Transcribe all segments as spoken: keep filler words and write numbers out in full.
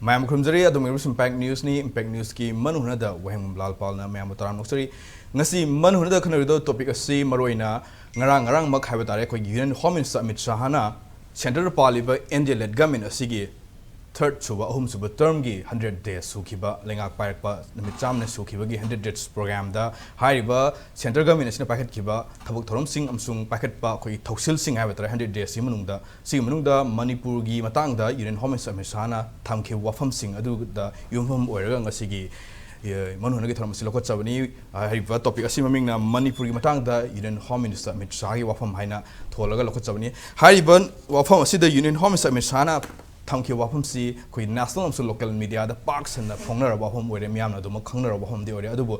ꯃꯌꯥꯝ ꯈꯨꯔꯨꯝꯖꯔꯤ꯫ ꯑꯗꯣꯝ ꯌꯦꯡꯕꯁꯤ Impact Newsꯅꯤ꯫ Impact Newsꯀꯤ ꯃꯅꯨꯡ ꯍꯨꯠꯅꯗ ꯋꯥꯍꯦꯡꯕꯝ ꯂꯥꯜꯄꯥꯜꯅ ꯃꯌꯥꯝꯕꯨ ꯇꯔꯥꯝꯅ ꯑꯣꯛꯆꯔꯤ꯫ ꯉꯁꯤ ꯃꯅꯨꯡ ꯍꯨꯠꯅꯗ ꯈꯟꯅꯔꯤꯕ topic ꯑꯁꯤ ꯃꯔꯨꯑꯣꯏꯅ ꯉꯔꯥꯡ, ꯉꯔꯥꯡꯃꯛ ꯍꯥꯏꯕ ꯇꯥꯔꯦ, ꯑꯩꯈꯣꯏꯒꯤ Union Home Minister ꯑꯃꯤꯠ ꯁꯥꯍꯅ centreꯗ ꯄꯥꯜꯂꯤꯕ N D A led government ꯑꯁꯤꯒꯤ third ꯁꯨꯕ, ꯑꯍꯨꯝ ꯁꯨꯕ termꯒꯤ hundred days ꯁꯨꯈꯤꯕ, ꯂꯩꯉꯥꯛ ꯄꯥꯏꯔꯛꯄ ꯅꯨꯃꯤꯠ ꯆꯥꯝꯃꯅ ꯁꯨꯈꯤꯕꯒꯤ hundred days programꯗ ꯍꯥꯏꯔꯤꯕ centre government ꯑꯁꯤꯅ ꯄꯥꯏꯈꯠꯈꯤꯕ ꯊꯕꯛ ꯊꯧꯔꯝꯁꯤꯡ ꯑꯃꯁꯨꯡ ꯄꯥꯏꯈꯠꯄ ꯑꯩꯈꯣꯏꯒꯤ ꯊꯧꯁꯤꯜꯁꯤꯡ ꯍꯥꯏꯕ ꯇꯥꯔꯦ, hundred daysꯀꯤ ꯃꯅꯨꯡꯗ, ꯁꯤꯒꯤ ꯃꯅꯨꯡꯗ ꯃꯅꯤꯄꯨꯔꯒꯤ ꯃꯇꯥꯡꯗ Union Home Minister ꯑꯃꯤꯠ ꯁꯥꯍꯅ ꯊꯝꯈꯤꯕ ꯋꯥꯐꯝꯁꯤꯡ ꯑꯗꯨꯗ ꯌꯨꯝꯐꯝ ꯑꯣꯏꯔꯒ ꯉꯁꯤꯒꯤ, ꯑꯦ, ꯃꯅꯨꯡ ꯍꯨꯠꯅꯒꯤ ꯊꯧꯔꯝ ꯑꯁꯤ ꯂꯧꯈꯠꯆꯕꯅꯤ꯫ ꯍꯥꯏꯔꯤꯕ topic ꯑꯁꯤ ꯃꯃꯤꯡꯅ ꯃꯅꯤꯄꯨꯔꯒꯤ ꯃꯇꯥꯡꯗ Union Home Minister ꯑꯃꯤꯠ ꯁꯥꯍꯒꯤ ꯋꯥꯐꯝ ꯍꯥꯏꯅ ꯊꯣꯜꯂꯒ ꯂꯧꯈꯠꯆꯕꯅꯤ꯫ ꯍꯥꯏꯔꯤꯕ ꯋꯥꯐꯝ ꯑꯁꯤꯗ Union Home Minister ꯑꯃꯤꯠ ꯁꯥꯍꯅ ꯊꯝꯈꯤꯕ ꯋꯥꯐꯝꯁꯤ ꯑꯩꯈꯣꯏ national ꯑꯃꯁꯨꯡ local mediaꯗ ꯄꯥꯛ ꯁꯟꯅ ꯐꯣꯡꯅꯔꯕ ꯋꯥꯐꯝ ꯑꯣꯏꯔꯦ, ꯃꯤꯌꯥꯝꯅ ꯑꯗꯨꯃꯛ ꯈꯪꯅꯔꯕ ꯋꯥꯐꯝꯗꯤ ꯑꯣꯏꯔꯦ꯫ ꯑꯗꯨꯕꯨ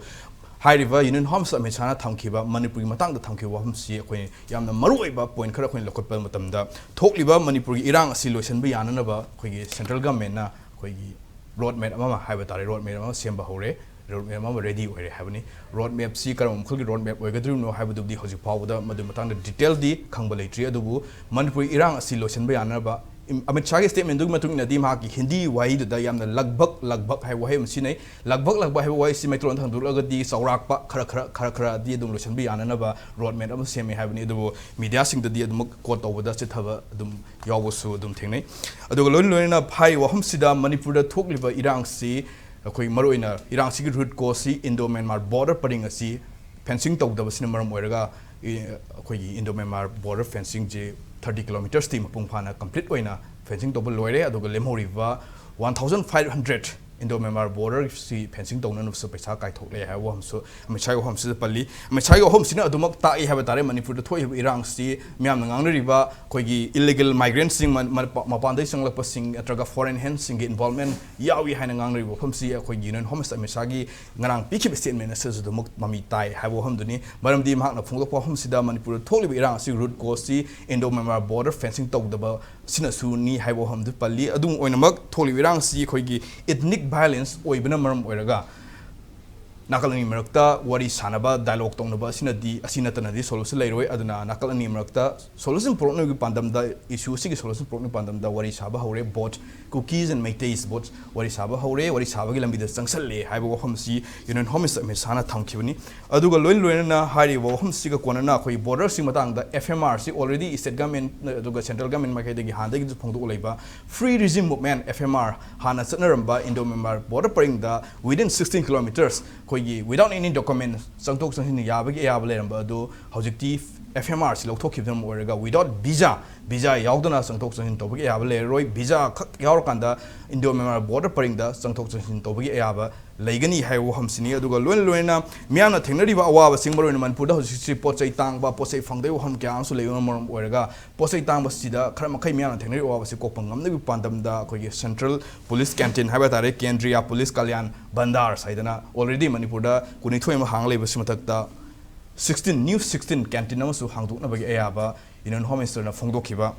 ꯍꯥꯏꯔꯤꯕ Union Home Minister ꯑꯃꯤꯠ ꯁꯥꯍꯅ ꯊꯝꯈꯤꯕ, ꯃꯅꯤꯄꯨꯔꯒꯤ ꯃꯇꯥꯡꯗ ꯊꯝꯈꯤꯕ ꯋꯥꯐꯝꯁꯤ ꯑꯩꯈꯣꯏ ꯌꯥꯝꯅ ꯃꯔꯨꯑꯣꯏꯕ point ꯈꯔ ꯑꯩꯈꯣꯏꯅ ꯂꯧꯈꯠꯄ ꯃꯇꯝꯗ, ꯊꯣꯛꯂꯤꯕ ꯃꯅꯤꯄꯨꯔꯒꯤ ꯏꯔꯥꯡ ꯑꯁꯤ ꯂꯣꯏꯁꯤꯟꯕ ꯌꯥꯅꯅꯕ ꯑꯩꯈꯣꯏꯒꯤ central governmentꯅ ꯑꯩꯈꯣꯏꯒꯤ road map ꯑꯃ ꯍꯥꯏꯕ ꯇꯥꯔꯦ, road map ꯑꯃ ꯁꯦꯝꯕ ꯍꯧꯔꯦ, road map ꯑꯃ ready ꯑꯣꯏꯔꯦ ꯍꯥꯏꯕꯅꯤ꯫ Road mapꯁꯤ ꯀꯔꯝꯕ ꯃꯈꯜꯒꯤ road map ꯑꯣꯏꯒꯗꯧꯔꯤꯕꯅꯣ ꯍꯥꯏꯕꯗꯨꯕꯨꯗꯤ ꯍꯧꯖꯤꯛ ꯐꯥꯎꯕꯗ ꯃꯗꯨ ꯃꯇꯥꯡꯗ detailꯗꯤ ꯈꯪꯕ ꯂꯩꯇ꯭ꯔꯤ꯫ ꯑꯗꯨꯕꯨ ꯃꯅꯤꯄꯨꯔꯒꯤ ꯏꯔꯥꯡ ꯑꯁꯤ ꯂꯣꯏꯁꯤꯟꯕ ꯌꯥꯅꯅꯕ, ꯏꯝ-, ꯑꯃꯤꯠ ꯁꯥꯍꯒꯤ statementꯗꯨꯒꯤ ꯃꯇꯨꯡ ꯏꯟꯅꯗꯤ, ꯃꯍꯥꯛꯀꯤ ꯍꯤꯟꯗꯤ ꯋꯥꯍꯩꯗꯨꯗ ꯌꯥꯝꯅ ꯂꯒꯚꯒ, ꯂꯒꯚꯒ ꯍꯥꯏꯕ ꯋꯥꯍꯩ ꯑꯃ ꯁꯤꯖꯤꯟꯅꯩ꯫ ꯂꯒꯚꯒ, ꯂꯒꯚꯒ ꯍꯥꯏꯕ ꯋꯥꯍꯩꯁꯤ ꯃꯩꯇꯩꯂꯣꯟꯗ ꯍꯟꯗꯣꯛꯂꯒꯗꯤ ꯆꯥꯎꯔꯥꯛꯄ ꯈꯔ ꯈꯔ, ꯈꯔ ꯈꯔꯗꯤ ꯑꯗꯨꯝ ꯂꯣꯏꯁꯤꯟꯕ ꯌꯥꯅꯅꯕ road map ꯑꯃ ꯁꯦꯝꯃꯦ ꯍꯥꯏꯕꯅꯤ꯫ ꯑꯗꯨꯕꯨ mediaꯁꯤꯡꯗꯗꯤ ꯑꯗꯨꯃꯛ quote ꯇꯧꯕꯗ ꯆꯤꯠꯊꯕ ꯑꯗꯨꯝ ꯌꯥꯎꯕꯁꯨ ꯑꯗꯨꯝ ꯊꯦꯡꯅꯩ꯫ ꯑꯗꯨꯒ ꯂꯣꯏꯅ ꯂꯣꯏꯅꯅ ꯍꯥꯏꯔꯤꯕ ꯋꯥꯐꯝꯁꯤꯗ ꯃꯅꯤꯄꯨꯔꯗ ꯊꯣꯛꯂꯤꯕ ꯏꯔꯥꯡꯁꯤ, ꯑꯩꯈꯣꯏ ꯃꯔꯨꯑꯣꯏꯅ ꯏꯔꯥꯡꯁꯤꯒꯤ root causeꯁꯤ Indo Myanmar border ꯄꯔꯤꯡ ꯑꯁꯤ fencing ꯇꯧꯗꯕꯁꯤꯅ ꯃꯔꯝ ꯑꯣꯏꯔꯒ, ꯏ-, ꯑꯩꯈꯣꯏꯒꯤ Indo Myanmar border fencingꯁꯤ thirty kilometersꯇꯤ ꯃꯄꯨꯡ ꯐꯥꯅ complete ꯑꯣꯏꯅ fencing ꯇꯧꯕ ꯂꯣꯏꯔꯦ꯫ ꯑꯗꯨꯒ ꯂꯦꯝꯍꯧꯔꯤꯕ one thousand five hundred Indo Myanmar borderꯁꯤ fencing ꯇꯧꯅꯅꯕꯁꯨ ꯄꯩꯁꯥ ꯀꯥꯏꯊꯣꯛꯂꯦ ꯍꯥꯏꯕ ꯋꯥꯐꯝꯁꯨ, ꯑꯃꯤꯠ ꯁꯥꯍꯒꯤ ꯋꯥꯐꯝꯁꯤꯗ ꯄꯜꯂꯤ꯫ ꯑꯃꯤꯠ ꯁꯥꯍꯒꯤ ꯋꯥꯐꯝꯁꯤꯅ ꯑꯗꯨꯃꯛ ꯇꯥꯛꯏ ꯍꯥꯏꯕ ꯇꯥꯔꯦ, ꯃꯅꯤꯄꯨꯔꯗ ꯊꯣꯛꯏꯕ ꯏꯔꯥꯡꯁꯤ ꯃꯤꯌꯥꯝꯅ ꯉꯥꯡꯅꯔꯤꯕ ꯑꯩꯈꯣꯏꯒꯤ illegal migrantꯁꯤꯡ, ꯃ-, ꯃ-, ꯃꯄꯥꯟꯗꯒꯤ ꯆꯪꯂꯛꯄꯁꯤꯡ ꯅꯠꯇ꯭ꯔꯒ foreign handꯁꯤꯡꯒꯤ involvement ꯌꯥꯎꯏ ꯍꯥꯏꯅ ꯉꯥꯡꯅꯔꯤꯕ ꯋꯥꯐꯝꯁꯤ ꯑꯩꯈꯣꯏꯒꯤ Union Home Minister ꯑꯃꯤꯠ ꯁꯥꯍꯒꯤ ꯉꯔꯥꯡ ꯄꯤꯈꯤꯕ statement ꯑꯁꯤꯗꯁꯨ ꯑꯗꯨꯃꯛ ꯃꯃꯤ ꯇꯥꯏ ꯍꯥꯏꯕ ꯋꯥꯐꯝꯗꯨꯅꯤ꯫ ꯃꯔꯝꯗꯤ ꯃꯍꯥꯛꯅ ꯐꯣꯡꯗꯣꯛꯄ ꯋꯥꯐꯝꯁꯤꯗ ꯃꯅꯤꯄꯨꯔꯗ ꯊꯣꯛꯂꯤꯕ ꯏꯔꯥꯡ ꯑꯁꯤ root causeꯁꯤ Indo Myanmar border fencing ꯇꯧꯗꯕ ꯑꯁꯤꯅꯁꯨꯅꯤ ꯍꯥꯏꯕ ꯋꯥꯐꯝꯗꯨ ꯄꯜꯂꯤ꯫ ꯑꯗꯨꯝ ꯑꯣꯏꯅꯃꯛ, ꯊꯣꯛꯂꯤꯕ ꯏꯔꯥꯡ ꯑꯁꯤ ꯑꯩꯈꯣꯏꯒꯤ ethnic violence ꯑꯣꯏꯕꯅ ꯃꯔꯝ ꯑꯣꯏꯔꯒ ꯅꯥꯀꯜ ꯑꯅꯤ ꯃꯔꯛꯇ ꯋꯥꯔꯤ ꯁꯥꯅꯕ, dialogue ꯇꯧꯅꯕ ꯑꯁꯤꯅꯗꯤ, ꯑꯁꯤ ꯅꯠꯇꯅꯗꯤ solution ꯂꯩꯔꯣꯏ꯫ ꯑꯗꯨꯅ ꯅꯥꯀꯜ ꯑꯅꯤ ꯃꯔꯛꯇ solution ꯄꯨꯔꯛꯅꯕꯒꯤ ꯄꯥꯟꯗꯝꯗ, issue ꯑꯁꯤꯒꯤ solution ꯄꯨꯔꯛꯅꯕꯒꯤ ꯄꯥꯟꯗꯝꯗ ꯋꯥꯔꯤ ꯁꯥꯕ ꯍꯧꯔꯦ, both Kukis and Meiteis both ꯋꯥꯔꯤ ꯁꯥꯕ ꯍꯧꯔꯦ, ꯋꯥꯔꯤ ꯁꯥꯕꯒꯤ ꯂꯝꯕꯤꯗ ꯆꯪꯁꯜꯂꯦ ꯍꯥꯏꯕ ꯋꯥꯐꯝ ꯑꯁꯤ Union Home Minister ꯑꯃꯤꯠ ꯁꯥꯍꯅ ꯊꯝꯈꯤꯕꯅꯤ꯫ ꯑꯗꯨꯒ ꯂꯣꯏ ꯂꯣꯏꯅꯅ ꯍꯥꯏꯔꯤꯕ ꯋꯥꯐꯝꯁꯤꯒ ꯀꯣꯟꯅꯅ ꯑꯩꯈꯣꯏꯒꯤ borderꯁꯤꯒꯤ ꯃꯇꯥꯡꯗ F M R ꯁꯤ already state government ꯑꯗꯨꯒ central government ꯃꯥꯏꯀꯩꯗꯒꯤ ꯍꯥꯟꯅꯗꯒꯤꯁꯨ ꯐꯣꯡꯗꯣꯛꯂꯛꯏꯕ Free Regime Movement, F M R, ꯍꯥꯟꯅ ꯆꯠꯅꯔꯝꯕ Indo-Myanmar border ꯄꯔꯤꯡꯗ within sixteen kilometers ꯑꯩꯈꯣꯏꯒꯤ without any document ꯆꯪꯊꯣꯛ ꯆꯪꯁꯤꯟ ꯌꯥꯕꯒꯤ ꯑꯌꯥꯕ ꯂꯩꯔꯝꯕ ꯑꯗꯨ ꯍꯧꯖꯤꯛꯇꯤ F M R ꯁꯤ ꯂꯧꯊꯣꯛꯈꯤꯕꯅ ꯃꯔꯝ ꯑꯣꯏꯔꯒ without visa, visa ꯌꯥꯎꯗꯅ ꯆꯪꯊꯣꯛ ꯆꯪꯁꯤꯟ ꯇꯧꯕꯒꯤ ꯑꯌꯥꯕ ꯂꯩꯔꯔꯣꯏ꯫ Visa ꯈꯛ ꯌꯥꯎꯔꯀꯥꯟꯗ Indo-Myanmar border ꯄꯔꯤꯡꯗ ꯆꯪꯊꯣꯛ ꯆꯪꯁꯤꯟ ꯇꯧꯕꯒꯤ ꯑꯌꯥꯕ ꯂꯩꯒꯅꯤ ꯍꯥꯏꯕ ꯋꯥꯐꯝꯁꯤꯅꯤ꯫ ꯑꯗꯨꯒ ꯂꯣꯏꯅ ꯂꯣꯏꯅꯅ ꯃꯤꯌꯥꯝꯅ ꯊꯦꯡꯅꯔꯤꯕ ꯑꯋꯥꯕꯁꯤꯡ, ꯃꯔꯨꯑꯣꯏꯅ ꯃꯅꯤꯄꯨꯔꯗ ꯍꯧꯖꯤꯛꯁꯤ ꯄꯣꯠ ꯆꯩ ꯇꯥꯡꯕ, ꯄꯣꯠ ꯆꯩ ꯐꯪꯗꯕ ꯋꯥꯐꯝ ꯀꯌꯥ ꯑꯃꯁꯨ ꯂꯩꯕꯅ ꯃꯔꯝ ꯑꯣꯏꯔꯒ, ꯄꯣꯠ ꯆꯩ ꯇꯥꯡꯕꯁꯤꯗ ꯈꯔ ꯃꯈꯩ ꯃꯤꯌꯥꯝꯅ ꯊꯦꯡꯅꯔꯤꯕ ꯑꯋꯥꯕꯁꯤ ꯀꯣꯛꯄ ꯉꯝꯅꯕꯒꯤ ꯄꯥꯟꯗꯝꯗ ꯑꯩꯈꯣꯏꯒꯤ Central Police Canteen ꯍꯥꯏꯕ ꯇꯥꯔꯦ, Kendriya Police Kalyan Bhandar ꯍꯥꯏꯗꯅ already ꯃꯅꯤꯄꯨꯔꯗ ꯀꯨꯟꯅꯤꯊꯣꯏ ꯑꯃ ꯍꯥꯡ ꯂꯩꯕꯁꯤ ꯃꯊꯛꯇ sixteen, new sixteen canteen ꯑꯃꯁꯨ ꯍꯥꯡꯗꯣꯛꯅꯕꯒꯤ ꯑꯌꯥꯕ Union Home Ministerꯅ ꯐꯣꯡꯗꯣꯛꯈꯤꯕ꯫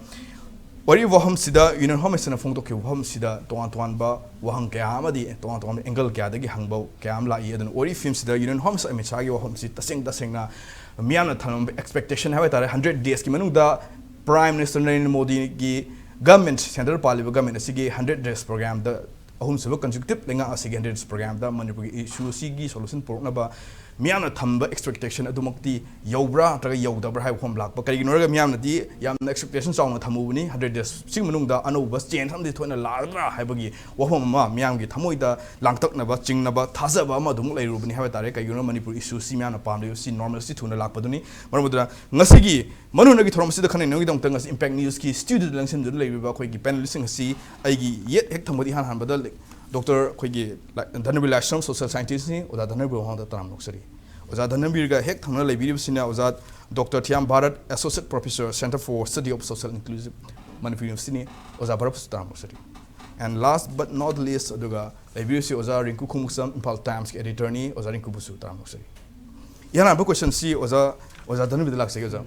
ꯋꯥꯔꯤ ꯋꯥꯐꯝꯁꯤꯗ Union Home Ministerꯅ ꯐꯣꯡꯗꯣꯛꯈꯤꯕ ꯋꯥꯐꯝꯁꯤꯗ ꯇꯣꯉꯥꯟ ꯇꯣꯉꯥꯟꯕ ꯋꯥꯍꯪ ꯀꯌꯥ ꯑꯃꯗꯤ ꯇꯣꯉꯥꯟ ꯇꯣꯉꯥꯟꯕ angle ꯀꯌꯥꯗꯒꯤ ꯍꯪꯕ ꯀꯌꯥ ꯑꯃ ꯂꯥꯛꯏ꯫ ꯑꯗꯨꯅ ꯋꯥꯔꯤ ꯐꯤꯝꯁꯤꯗ Union Home Minister ꯑꯃꯤꯠ ꯁꯥꯍꯒꯤ ꯋꯥꯐꯝꯁꯤ ꯇꯁꯦꯡ ꯇꯁꯦꯡꯅ ꯃꯤꯌꯥꯝꯅ ꯊꯝꯂꯝꯕ expectation ꯍꯥꯏꯕ ꯇꯥꯔꯦ, hundred daysꯀꯤ ꯃꯅꯨꯡꯗ Prime Minister ꯅꯔꯦꯟꯗ꯭ꯔ ꯃꯣꯗꯤꯒꯤ government, central ꯄꯥꯜꯂꯤꯕ government ꯑꯁꯤꯒꯤ hundred days programꯗ, ꯑꯍꯨꯝꯁꯨꯕ consecutive ꯂꯩꯉꯥꯛ ꯑꯁꯤꯒꯤ hundred days programꯗ ꯃꯅꯤꯄꯨꯔꯒꯤ issue ꯑꯁꯤꯒꯤ solution ꯄꯨꯔꯛꯅꯕ ꯃꯤꯌꯥꯝꯅ ꯊꯝꯕ expectation ꯑꯗꯨꯃꯛꯇꯤ ꯌꯧꯕ꯭ꯔꯥ ꯅꯠꯇ꯭ꯔꯒ ꯌꯧꯗꯕ꯭ꯔꯥ ꯍꯥꯏꯕ ꯋꯥꯐꯝ ꯂꯥꯛꯄ꯫ ꯀꯔꯤꯒꯤꯅꯣ ꯍꯥꯏꯔꯒ ꯃꯤꯌꯥꯝꯅꯗꯤ ꯌꯥꯝꯅ expectation ꯆꯥꯎꯅ ꯊꯝꯃꯨꯕꯅꯤ, hundred daysꯁꯤꯒꯤ ꯃꯅꯨꯡꯗ ꯑꯅꯧꯕ change ꯑꯃꯗꯤ ꯊꯣꯛꯅ ꯂꯥꯛꯀꯗ꯭ꯔꯥ ꯍꯥꯏꯕꯒꯤ ꯋꯥꯐꯝ ꯑꯃ ꯃꯤꯌꯥꯝꯒꯤ ꯊꯃꯣꯏꯗ ꯂꯥꯡꯇꯛꯅꯕ, ꯆꯤꯡꯅꯕ, ꯊꯥꯖꯕ ꯑꯃ ꯑꯗꯨꯃꯛ ꯂꯩꯔꯨꯕꯅꯤ ꯍꯥꯏꯕ ꯇꯥꯔꯦ꯫ ꯀꯩꯒꯤꯅꯣ ꯃꯅꯤꯄꯨꯔ issue ꯑꯁꯤ ꯃꯤꯌꯥꯝꯅ ꯄꯥꯝꯂꯤꯕꯁꯤ normalcy ꯊꯨꯅ ꯂꯥꯛꯄꯗꯨꯅꯤ꯫ ꯃꯔꯝ ꯑꯗꯨꯅ ꯉꯁꯤꯒꯤ ꯃꯅꯨꯡꯒꯤ ꯊꯧꯔꯝ ꯑꯁꯤꯗ ꯈꯟꯅ ꯅꯩꯅꯕꯒꯤꯗꯃꯛꯇ ꯉꯁꯤ Impact Newsꯀꯤ studioꯗ ꯂꯦꯡꯁꯤꯟꯗꯨꯅ ꯂꯩꯕꯤꯕ ꯑꯩꯈꯣꯏꯒꯤ panelistꯁꯤꯡ ꯑꯁꯤ ꯑꯩꯒꯤ ꯌꯦꯠ ꯍꯦꯛ ꯊꯪꯕꯗ ꯏꯍꯥꯟ ꯍꯥꯟꯕꯗ Doctor ꯑꯩꯈꯣꯏꯒꯤ ꯂꯥ-, ꯙꯅꯕꯤꯔ ꯂꯥꯏꯁ꯭ꯔꯝ social scientistꯅꯤ꯫ ꯑꯣꯖꯥ ꯙꯅꯕꯤꯔ ꯃꯃꯥꯡꯗ ꯇꯔꯥꯝꯅ ꯑꯣꯛꯆꯔꯤ꯫ ꯑꯣꯖꯥ ꯙꯅꯕꯤꯔꯒ ꯍꯦꯛ ꯊꯪꯅ ꯂꯩꯕꯤꯔꯤꯕꯁꯤꯅ ꯑꯣꯖꯥ Doctor Thiyam Bharat, Associate Professor, Centre for Study of Social Inclusive Manipur Universityꯅꯤ꯫ ꯑꯣꯖꯥ ꯚꯥꯔꯠꯄꯨꯁꯨ ꯇꯔꯥꯝꯅ ꯑꯣꯛꯆꯔꯤ꯫ And last but not least, ꯑꯗꯨꯒ ꯂꯩꯕꯤꯔꯤꯁꯤ ꯑꯣꯖꯥ ꯔꯤꯡꯀꯨ ꯈꯣꯡꯎꯞꯁꯝ, Imphal Timesꯀꯤ editorꯅꯤ꯫ ꯑꯣꯖꯥ ꯔꯤꯡꯀꯨꯕꯨꯁꯨ ꯇꯔꯥꯝꯅ ꯑꯣꯛꯆꯔꯤ꯫ ꯏꯍꯥꯟ ꯍꯥꯟꯕ questionꯁꯤ ꯑꯣꯖꯥ, ꯑꯣꯖꯥ ꯙꯅꯕꯤꯔꯗ ꯂꯥꯛꯆꯒꯦ ꯑꯣꯖꯥ꯫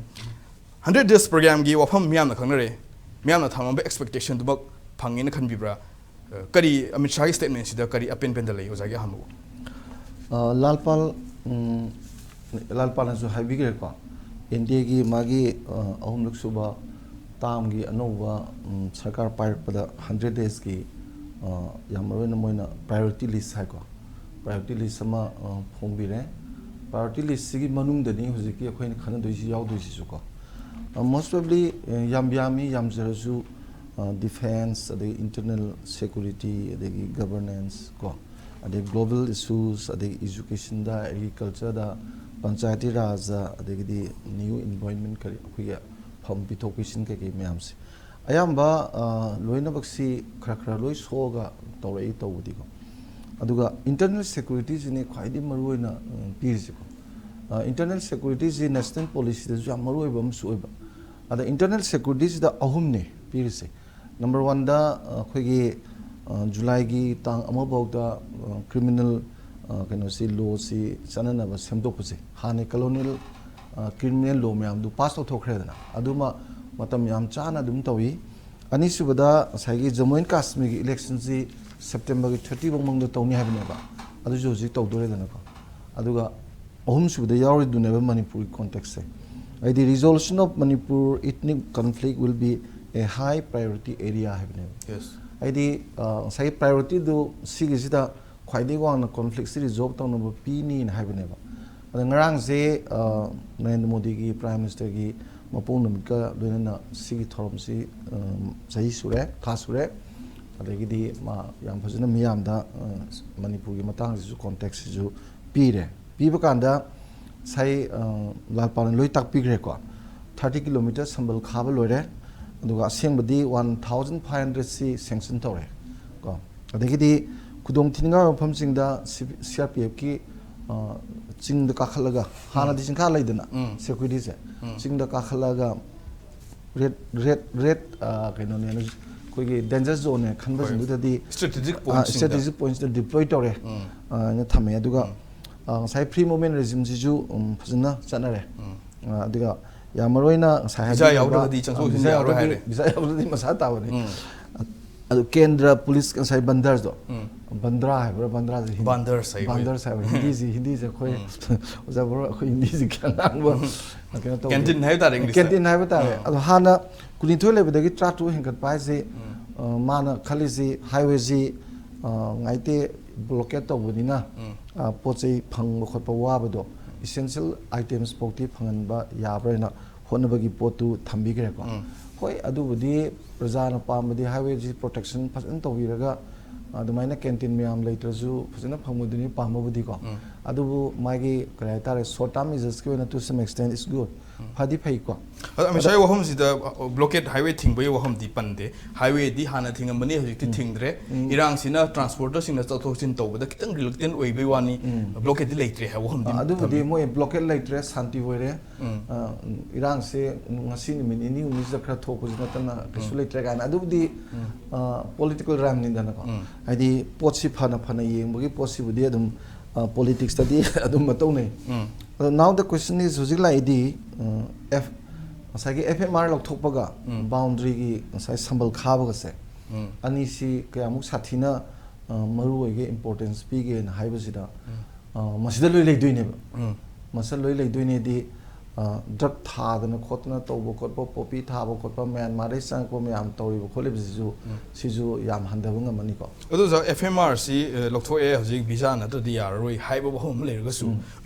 Hundred days programꯒꯤ ꯋꯥꯐꯝ ꯃꯤꯌꯥꯝꯅ ꯈꯪꯅꯔꯦ, ꯃꯤꯌꯥꯝꯅ ꯊꯝꯃꯝꯕ expectationꯗꯨꯃꯛ ꯐꯪꯉꯦꯅ ꯈꯟꯕꯤꯕ꯭ꯔꯥ? ꯑ, ꯀꯔꯤ ꯑꯃꯤꯠ ꯁꯥꯍꯒꯤ statementꯁꯤꯗ ꯀꯔꯤ ꯑꯄꯦꯟ ꯄꯦꯟꯗ ꯂꯩ ꯑꯣꯖꯥꯒꯤ ꯑꯍꯥꯟꯕ ꯋꯥ? ꯑ, ꯂꯥꯜꯄꯥꯜ, ꯎꯝ, ꯂꯥꯜꯄꯥꯜꯅꯁꯨ ꯍꯥꯏꯕꯤꯈ꯭ꯔꯦꯀꯣ, ꯑꯦꯟ ꯗꯤ ꯑꯦꯒꯤ ꯃꯥꯒꯤ, ꯑ, ꯑꯍꯨꯝꯂꯛ ꯁꯨꯕ ꯇꯥꯝꯒꯤ ꯑꯅꯧꯕ, ꯎꯝ, ꯁꯔꯀꯥꯔ ꯄꯥꯏꯔꯛꯄꯗ ꯍꯟꯗ꯭ꯔꯦꯠ ꯗꯦꯖꯀꯤ, ꯑ, ꯌꯥꯝ ꯃꯔꯨ ꯑꯣꯏꯅ ꯃꯣꯏꯅ ꯄ꯭ꯔꯥꯏꯌꯣꯔꯤꯇꯤ ꯂꯤꯁ ꯍꯥꯏꯀꯣ, ꯄ꯭ꯔꯥꯏꯌꯣꯔꯤꯇꯤ ꯂꯤꯁ ꯑꯃ, ꯑ, ꯐꯣꯡꯕꯤꯔꯦ꯫ ꯄ꯭ꯔꯥꯏꯌꯣꯔꯤꯇꯤ ꯂꯤꯁꯁꯤꯒꯤ ꯃꯅꯨꯡꯗꯅꯤ ꯍꯧꯖꯤꯛꯀꯤ ꯑꯩꯈꯣꯏꯅ ꯈꯟꯅꯗꯣꯏꯁꯤ ꯌꯥꯎꯗꯣꯏꯁꯤꯁꯨꯀꯣ꯫ ꯑ, most probably, ꯑ, ꯌꯥꯝ ꯌꯥꯝꯃꯤ, ꯌꯥꯝꯖꯔꯁꯨ, ꯑ, ꯗꯤꯐꯦꯟꯁ, ꯑꯗꯒꯤ ꯏꯟꯇꯔꯅꯦꯜ ꯁꯦꯀꯨꯔꯤꯇꯤ, ꯑꯗꯒꯤ ꯒꯕꯔꯅꯦꯟꯁ ꯀꯣ, ꯑꯗꯩ ꯒ꯭ꯂꯣꯕꯦꯜ ꯏꯁꯨꯁ, ꯑꯗꯒꯤ ꯏꯖꯨꯀꯦꯁꯟꯗ, ꯑꯦꯒ꯭ꯔꯤꯀꯜꯆꯔꯗ, ꯄꯟꯆꯥꯌꯇꯤ ꯔꯥꯖ, ꯑꯗꯒꯤꯗꯤ ꯅ꯭ꯌꯨ ꯏꯟꯚꯥꯏꯔꯣꯟꯃꯦꯟ, ꯀꯔꯤ ꯑꯩꯈꯣꯏꯒꯤ ꯐꯝ ꯄꯤꯊꯣꯛ ꯄꯤꯁꯤꯟ ꯀꯩꯀꯩ ꯃꯌꯥꯝꯁꯦ ꯑꯌꯥꯝꯕ, ꯑ, ꯂꯣꯏꯅꯃꯛꯁꯤ ꯈꯔ ꯈꯔ ꯂꯣꯏ ꯁꯣꯛꯑꯒ ꯇꯧꯔꯛꯏ ꯇꯧꯕꯗꯤꯀꯣ꯫ ꯑꯗꯨꯒ ꯏꯟꯇꯔꯅꯦꯜ ꯁꯦꯀꯨꯔꯤꯇꯤꯁꯤꯅꯤ ꯈ꯭ꯋꯥꯏꯗꯒꯤ ꯃꯔꯨ ꯑꯣꯏꯅ, ꯎꯝ, ꯄꯤꯔꯤꯁꯤꯀꯣ꯫ ꯑ, ꯏꯟꯇꯔꯅꯦꯜ ꯁꯦꯀꯨꯔꯤꯇꯤꯁꯤ ꯅꯦꯁꯅꯦꯜ ꯄꯣꯂꯤꯁꯤꯗꯁꯨ ꯌꯥꯝ ꯃꯔꯨ ꯑꯣꯏꯕ ꯑꯃꯁꯨ ꯑꯣꯏꯕ꯫ ꯑꯗ ꯏꯟꯇꯔꯅꯦꯜ ꯁꯦꯀꯨꯔꯤꯇꯤꯁꯤꯗ ꯑꯍꯨꯝꯅꯤ ꯄꯤꯔꯤꯁꯦ꯫ ꯅꯝꯕꯔ ꯋꯥꯟꯗ, ꯑ, ꯑꯩꯈꯣꯏꯒꯤ, ꯑ, ꯖꯨꯂꯥꯏꯒꯤ ꯇꯥꯡ ꯑꯃ ꯐꯥꯎꯗ, ꯑ, ꯀ꯭ꯔꯤꯃꯤꯅꯦꯜ, ꯑ, ꯀꯩꯅꯣꯁꯤ, ꯂꯣꯁꯤ ꯆꯠꯅꯅꯕ ꯁꯦꯝꯗꯣꯛꯄꯁꯦ, ꯍꯥꯟꯅ ꯀꯣꯂꯣꯅꯤꯌꯦꯜ, ꯑ, ꯀ꯭ꯔꯤꯃꯤꯅꯦꯜ ꯂꯣ ꯃꯌꯥꯝꯗꯨ ꯄꯥꯁ ꯇꯧꯊꯣꯛꯈ꯭ꯔꯦꯗꯅ, ꯑꯗꯨꯃ ꯃꯇꯝ ꯌꯥꯝ ꯆꯥꯅ ꯑꯗꯨꯝ ꯇꯧꯏ꯫ ꯑꯅꯤꯁꯨꯕꯗ ꯉꯁꯥꯏꯒꯤ ꯖꯃꯨ ꯑꯦꯟ ꯀꯥꯁꯃꯤꯔꯒꯤ ꯏꯂꯦꯛꯁꯟꯁꯤ ꯁꯦꯞꯇꯦꯝꯕꯔꯒꯤ ꯊꯥꯔꯇꯤ ꯐꯥꯎ ꯃꯅꯨꯡꯗ ꯇꯧꯅꯤ ꯍꯥꯏꯕꯅꯦꯕ, ꯑꯗꯨꯁꯨ ꯍꯧꯖꯤꯛ ꯇꯧꯗꯣꯔꯦꯗꯅꯀꯣ꯫ ꯑꯗꯨꯒ ꯑꯍꯨꯝꯁꯨꯕꯗ ꯌꯥꯎꯔꯤꯗꯨꯅꯦꯕ ꯃꯅꯤꯄꯨꯔꯒꯤ ꯀꯣꯟꯇꯦꯛꯁꯁꯦ, ꯍꯥꯏꯗꯤ resolution of Manipur ethnic conflict will be a high priority area ꯍꯥꯏꯕꯅꯦꯕ꯫ Yes. ꯍꯥꯏꯗꯤ, ꯑ, ꯉꯁꯥꯏꯒꯤ ꯄ꯭ꯔꯥꯏꯌꯣꯔꯤꯇꯤꯗꯨ ꯁꯤꯒꯤꯁꯤꯗ ꯈ꯭ꯋꯥꯏꯗꯒꯤ ꯋꯥꯡꯅ ꯀꯣꯟꯐ꯭ꯂꯤꯛꯁꯤ ꯔꯤꯖꯣꯜꯕ ꯇꯧꯅꯕ ꯄꯤꯅꯤꯅ ꯍꯥꯏꯕꯅꯦꯕ꯫ ꯑꯗ ꯉꯔꯥꯡꯁꯦ, ꯑ, ꯅꯔꯦꯟꯗ꯭ꯔ ꯃꯣꯗꯤꯒꯤ, ꯄ꯭ꯔꯥꯏꯝ ꯃꯤꯅꯤꯁꯇꯔꯒꯤ ꯃꯄꯣꯛ ꯅꯨꯃꯤꯠꯀ ꯂꯣꯏꯅꯅ ꯁꯤꯒꯤ ꯊꯧꯔꯝꯁꯤ, ꯑ, ꯆꯍꯤ ꯁꯨꯔꯦ, ꯊꯥ ꯁꯨꯔꯦ꯫ ꯑꯗꯒꯤꯗꯤ ꯃꯥ ꯌꯥꯝ ꯐꯖꯅ ꯃꯤꯌꯥꯝꯗ, ꯑ, ꯃꯅꯤꯄꯨꯔꯒꯤ ꯃꯇꯥꯡꯁꯤꯁꯨ, ꯀꯣꯟꯇꯦꯛꯁꯁꯤꯁꯨ ꯄꯤꯔꯦ꯫ ꯄꯤꯕ ꯀꯥꯟꯗ ꯉꯁꯥꯏ, ꯑ, ꯂꯥꯜꯄꯥꯜꯅ ꯂꯣꯏ ꯇꯥꯛꯄꯤꯈ꯭ꯔꯦꯀꯣ꯫ ꯊꯥꯔꯇꯤ ꯀꯤꯂꯣꯃꯤꯇꯔ ꯁꯝꯕꯜ ꯈꯥꯕ ꯂꯣꯏꯔꯦ꯫ ꯑꯗꯨꯒ ꯑꯁꯦꯡꯕꯗꯤ ꯋꯥꯟ ꯊꯥꯎꯖꯟ ꯐꯥꯏꯚ ꯍꯟꯗ꯭ꯔꯦꯠꯁꯤ ꯁꯦꯡꯁꯟ ꯇꯧꯔꯦ ꯀꯣ꯫ ꯑꯗꯒꯤꯗꯤ ꯈꯨꯗꯣꯡ ꯊꯤꯅꯤꯡꯉꯥꯏ ꯃꯐꯝꯁꯤꯡꯗ ꯁꯤ ꯑꯥꯔ ꯄꯤ ꯑꯦꯐꯀꯤ, ꯑ, ꯆꯤꯡꯗ ꯀꯥꯈꯠꯂꯒ, ꯍꯥꯟꯅꯗꯤ ꯆꯤꯡꯈꯥ ꯂꯩꯗꯅ, ꯎꯝ꯫ ꯁꯦꯀ꯭ꯌꯨꯔꯤꯇꯤꯁꯦ, ꯎꯝ꯫ ꯆꯤꯡꯗ ꯀꯥꯈꯠꯂꯒ ꯔꯦꯠ, ꯔꯦꯠ, ꯔꯦꯠ, ꯑ, ꯀꯩꯅꯣꯅꯦꯅ, ꯑꯩꯈꯣꯏꯒꯤ ꯗꯦꯟꯖꯔ ꯖꯣꯟꯅꯦ ꯈꯟꯕꯁꯤꯡꯗꯨꯗꯗꯤ, Strategic ꯑ, point ꯁꯤꯡꯗ꯫ ꯁ꯭ꯇ꯭ꯔꯦꯇꯦꯖꯤꯛ ꯄꯣꯏꯟꯠꯁꯤꯗ ꯗꯤꯄ꯭ꯂꯣꯏ ꯇꯧꯔꯦ, ꯎꯝ꯫ ꯑ, ꯍꯥꯏꯅ ꯊꯝꯃꯦ꯫ ꯑꯗꯨꯒ, ꯎꯝ꯫ ꯑ, ꯉꯁꯥꯏ ꯐ꯭ꯔꯤ ꯃꯨꯚꯃꯦꯟ ꯔꯦꯖꯤꯝꯁꯤꯁꯨ, ꯎꯝ, ꯐꯖꯅ ꯆꯠꯅꯔꯦ꯫ ꯎꯝ꯫ ꯑ, ꯑꯗꯨꯒ ꯌꯥꯝ ꯃꯔꯨ ꯑꯣꯏꯅ ꯉꯁꯥꯏ ꯚꯤꯖꯥ ꯍꯥꯏꯕꯤꯈꯤꯕ, ꯌꯥꯎꯗ꯭ꯔꯒꯗꯤ ꯆꯪꯊꯣꯛ ꯑ, ꯆꯪꯁꯤꯟ ꯚꯤꯖꯥ ꯌꯥꯔꯣꯏ ꯌꯥꯎꯗ꯭ꯔꯗꯤ, ꯍꯥꯏꯔꯦ꯫ ꯚꯤꯖꯥ ꯌꯥꯎꯗ꯭ꯔꯗꯤ ꯃꯁꯥ ꯇꯥꯕꯅꯤ꯫ ꯎꯝ꯫ ꯑꯗꯨ ꯀꯦꯟꯗ꯭ꯔ ꯄꯨꯂꯤꯁ ꯉꯁꯥꯏ ꯕꯟꯗꯔꯗꯣ, ꯎꯝ꯫ ꯕꯟꯗ꯭ꯔꯥ ꯍꯥꯏꯕ꯭ꯔꯥ? ꯕꯟꯗ꯭ꯔꯥꯁꯦ ꯍꯤꯟ- ꯕꯥꯟꯗꯔꯁ ꯍꯥꯏꯕ꯫ ꯕꯥꯟꯗꯔꯁ ꯍꯥꯏꯕ, ꯍꯤꯟꯗꯤꯁꯤ, ꯍꯤꯟꯗꯤꯁꯦ ꯑꯩꯈꯣꯏ ꯑꯣꯖꯥ ꯕꯣꯔ, ꯑꯩꯈꯣꯏ ꯍꯤꯟꯗꯤꯁꯤ ꯈꯤꯇꯪ ꯉꯥꯡꯕ ꯀꯩꯅꯣ ꯇꯧꯕ꯫ ꯀꯦꯟꯇꯤꯟ ꯍꯥꯏꯕ ꯇꯥꯔꯦ ꯏꯪꯂꯤꯁꯇ꯫ ꯀꯦꯟꯇꯤꯟ ꯍꯥꯏꯕ ꯇꯥꯔꯦ꯫ ꯑꯥ꯫ ꯑꯗꯣ ꯍꯥꯟꯅ ꯀꯨꯟꯅꯤꯊꯣꯏ ꯂꯩꯕꯗꯒꯤ ꯇꯔꯥꯇꯔꯨꯛ ꯍꯦꯟꯒꯠꯄ ꯍꯥꯏꯁꯦ, ꯑ, ꯃꯥꯅ ꯈꯜꯂꯤꯁꯤ highwayꯁꯤ, ꯑ, ꯉꯥꯏꯇꯦ blockade ꯇꯧꯕꯅꯤꯅ, ꯎꯝ꯫ ꯑ, ꯄꯣꯠ ꯆꯩ ꯐꯪꯕ ꯈꯣꯠꯄ ꯋꯥꯕꯗꯣ, essential items ꯐꯥꯎꯗꯤ ꯐꯪꯍꯟꯕ ꯌꯥꯕ꯭ꯔꯥ ꯍꯥꯏꯅ ꯍꯣꯠꯅꯕꯒꯤ ꯄꯣꯠꯇꯨ ꯊꯝꯕꯤꯈ꯭ꯔꯦꯀꯣ꯫ ꯎꯝ꯫ ꯍꯣꯏ, ꯑꯗꯨꯕꯨꯗꯤ ꯄ꯭ꯔꯖꯥꯅ ꯄꯥꯝꯕꯗꯤ highwayꯁꯤ protection ꯐꯖꯅ ꯇꯧꯕꯤꯔꯒ, ꯑꯗꯨꯃꯥꯏꯅ ꯀꯦꯟꯇꯤꯟ ꯃꯌꯥꯝ ꯂꯩꯇ꯭ꯔꯁꯨ ꯐꯖꯅ ꯐꯪꯕꯗꯨꯅꯤ ꯄꯥꯝꯕꯕꯨꯗꯤꯀꯣ꯫ ꯎꯝ꯫ ꯑꯗꯨꯕꯨ ꯃꯥꯒꯤ ꯀꯔꯤ ꯍꯥꯏꯇꯥꯔꯦ, short term measuresꯀꯤ ꯑꯣꯏꯅ to some extent is good꯫ ꯐꯗꯤ ꯐꯩꯀꯣ꯫ ꯑꯗꯣ ꯑꯃꯤꯠ ꯁꯥꯍꯒꯤ ꯋꯥꯐꯝꯁꯤꯗ, blockade highway ꯊꯤꯡꯕꯒꯤ ꯋꯥꯐꯝꯗꯤ ꯄꯟꯗꯦ꯫ Highwayꯗꯤ ꯍꯥꯟꯅ ꯊꯤꯡꯉꯝꯕꯅꯤ, ꯍꯧꯖꯤꯛꯇꯤ ꯊꯤꯡꯗ꯭ꯔꯦ꯫ ꯏꯔꯥꯡꯁꯤꯅ transporterꯁꯤꯡꯅ ꯆꯠꯊꯣꯛ ꯆꯠꯁꯤꯟ ꯇꯧꯕꯗ ꯈꯤꯇꯪ reluctant ꯑꯣꯏꯕꯩ ꯋꯥꯅꯤ, blockade ꯂꯩꯇ꯭ꯔꯦ ꯍꯥꯏꯕ ꯋꯥꯐꯝꯗꯤ ꯑꯗꯨꯕꯨꯗꯤ ꯊꯝꯕꯤꯌꯨ꯫ ꯃꯣꯏ blockade ꯂꯩꯇ꯭ꯔꯦ, ꯁꯥꯟꯇꯤ ꯑꯣꯏꯔꯦ꯫ ꯑ, ꯏꯔꯥꯡꯁꯦ ꯉꯁꯤ ꯅꯨꯃꯤꯠ ꯅꯤꯅꯤ ꯍꯨꯝꯅꯤꯁꯤꯗ ꯈꯔ ꯊꯣꯛꯄꯁꯨ ꯅꯠꯇꯅ ꯀꯩꯁꯨ ꯂꯩꯇ꯭ꯔꯦ ꯀꯥꯏꯅ꯫ ꯑꯗꯨꯕꯨꯗꯤ, ꯑ, political realmꯅꯤꯗꯅꯀꯣ꯫ ꯍꯥꯏꯗꯤ ꯄꯣꯠꯁꯤ ꯐꯅ ꯐꯅ ꯌꯦꯡꯕꯒꯤ ꯄꯣꯠꯁꯤꯕꯨꯗꯤ ꯑꯗꯨꯝ, ꯑ, politicsꯇꯗꯤ ꯑꯗꯨꯝ ꯃꯇꯧꯅꯩ꯫ ꯑꯗꯣ now the question is, ꯍꯧꯖꯤꯛ ꯂꯥꯛꯏꯗꯤ, ꯑ, F, ꯉꯁꯥꯏꯒꯤ F M R ꯂꯧꯊꯣꯛꯄꯒ boundaryꯒꯤ ꯉꯁꯥꯏ ꯁꯝꯕꯜ ꯈꯥꯕꯒꯁꯦ, ꯑꯅꯤꯁꯤ ꯀꯌꯥꯃꯨꯛ ꯁꯥꯊꯤꯅ, ꯑ, ꯃꯔꯨ ꯑꯣꯏꯒꯦ, importance ꯄꯤꯒꯦꯅ ꯍꯥꯏꯕꯁꯤꯗ, ꯑ, ꯃꯁꯤꯗ ꯂꯣꯏ ꯂꯩꯗꯣꯏꯅꯦꯕ꯫ ꯃꯁꯤꯗ ꯂꯣꯏ ꯂꯩꯗꯣꯏꯅꯦꯗꯤ, ꯑ, drug ꯊꯥꯗꯅ ꯈꯣꯠꯇꯅ ꯇꯧꯕ ꯈꯣꯠꯄ, poppy ꯊꯥꯕ ꯈꯣꯠꯄ, ꯃ꯭ꯌꯥꯟꯃꯥꯔꯗꯩ ꯆꯪꯉꯛꯄ ꯃꯌꯥꯝ ꯇꯧꯔꯤꯕ ꯈꯣꯠꯂꯤꯕꯁꯤꯁꯨ, ꯁꯤꯁꯨ ꯌꯥꯝ ꯍꯟꯊꯕ ꯉꯝꯃꯅꯤꯀꯣ꯫ ꯑꯗꯨ ꯑꯣꯖꯥ, F M Rꯁꯤ, ꯑ, ꯂꯧꯊꯣꯛꯑꯦ, ꯍꯧꯖꯤꯛ visa ꯅꯠꯇ꯭ꯔꯗꯤ ꯌꯥꯔꯔꯣꯏ ꯍꯥꯏꯕ ꯋꯥꯐꯝ ꯑꯃ ꯂꯩꯔꯒꯁꯨ,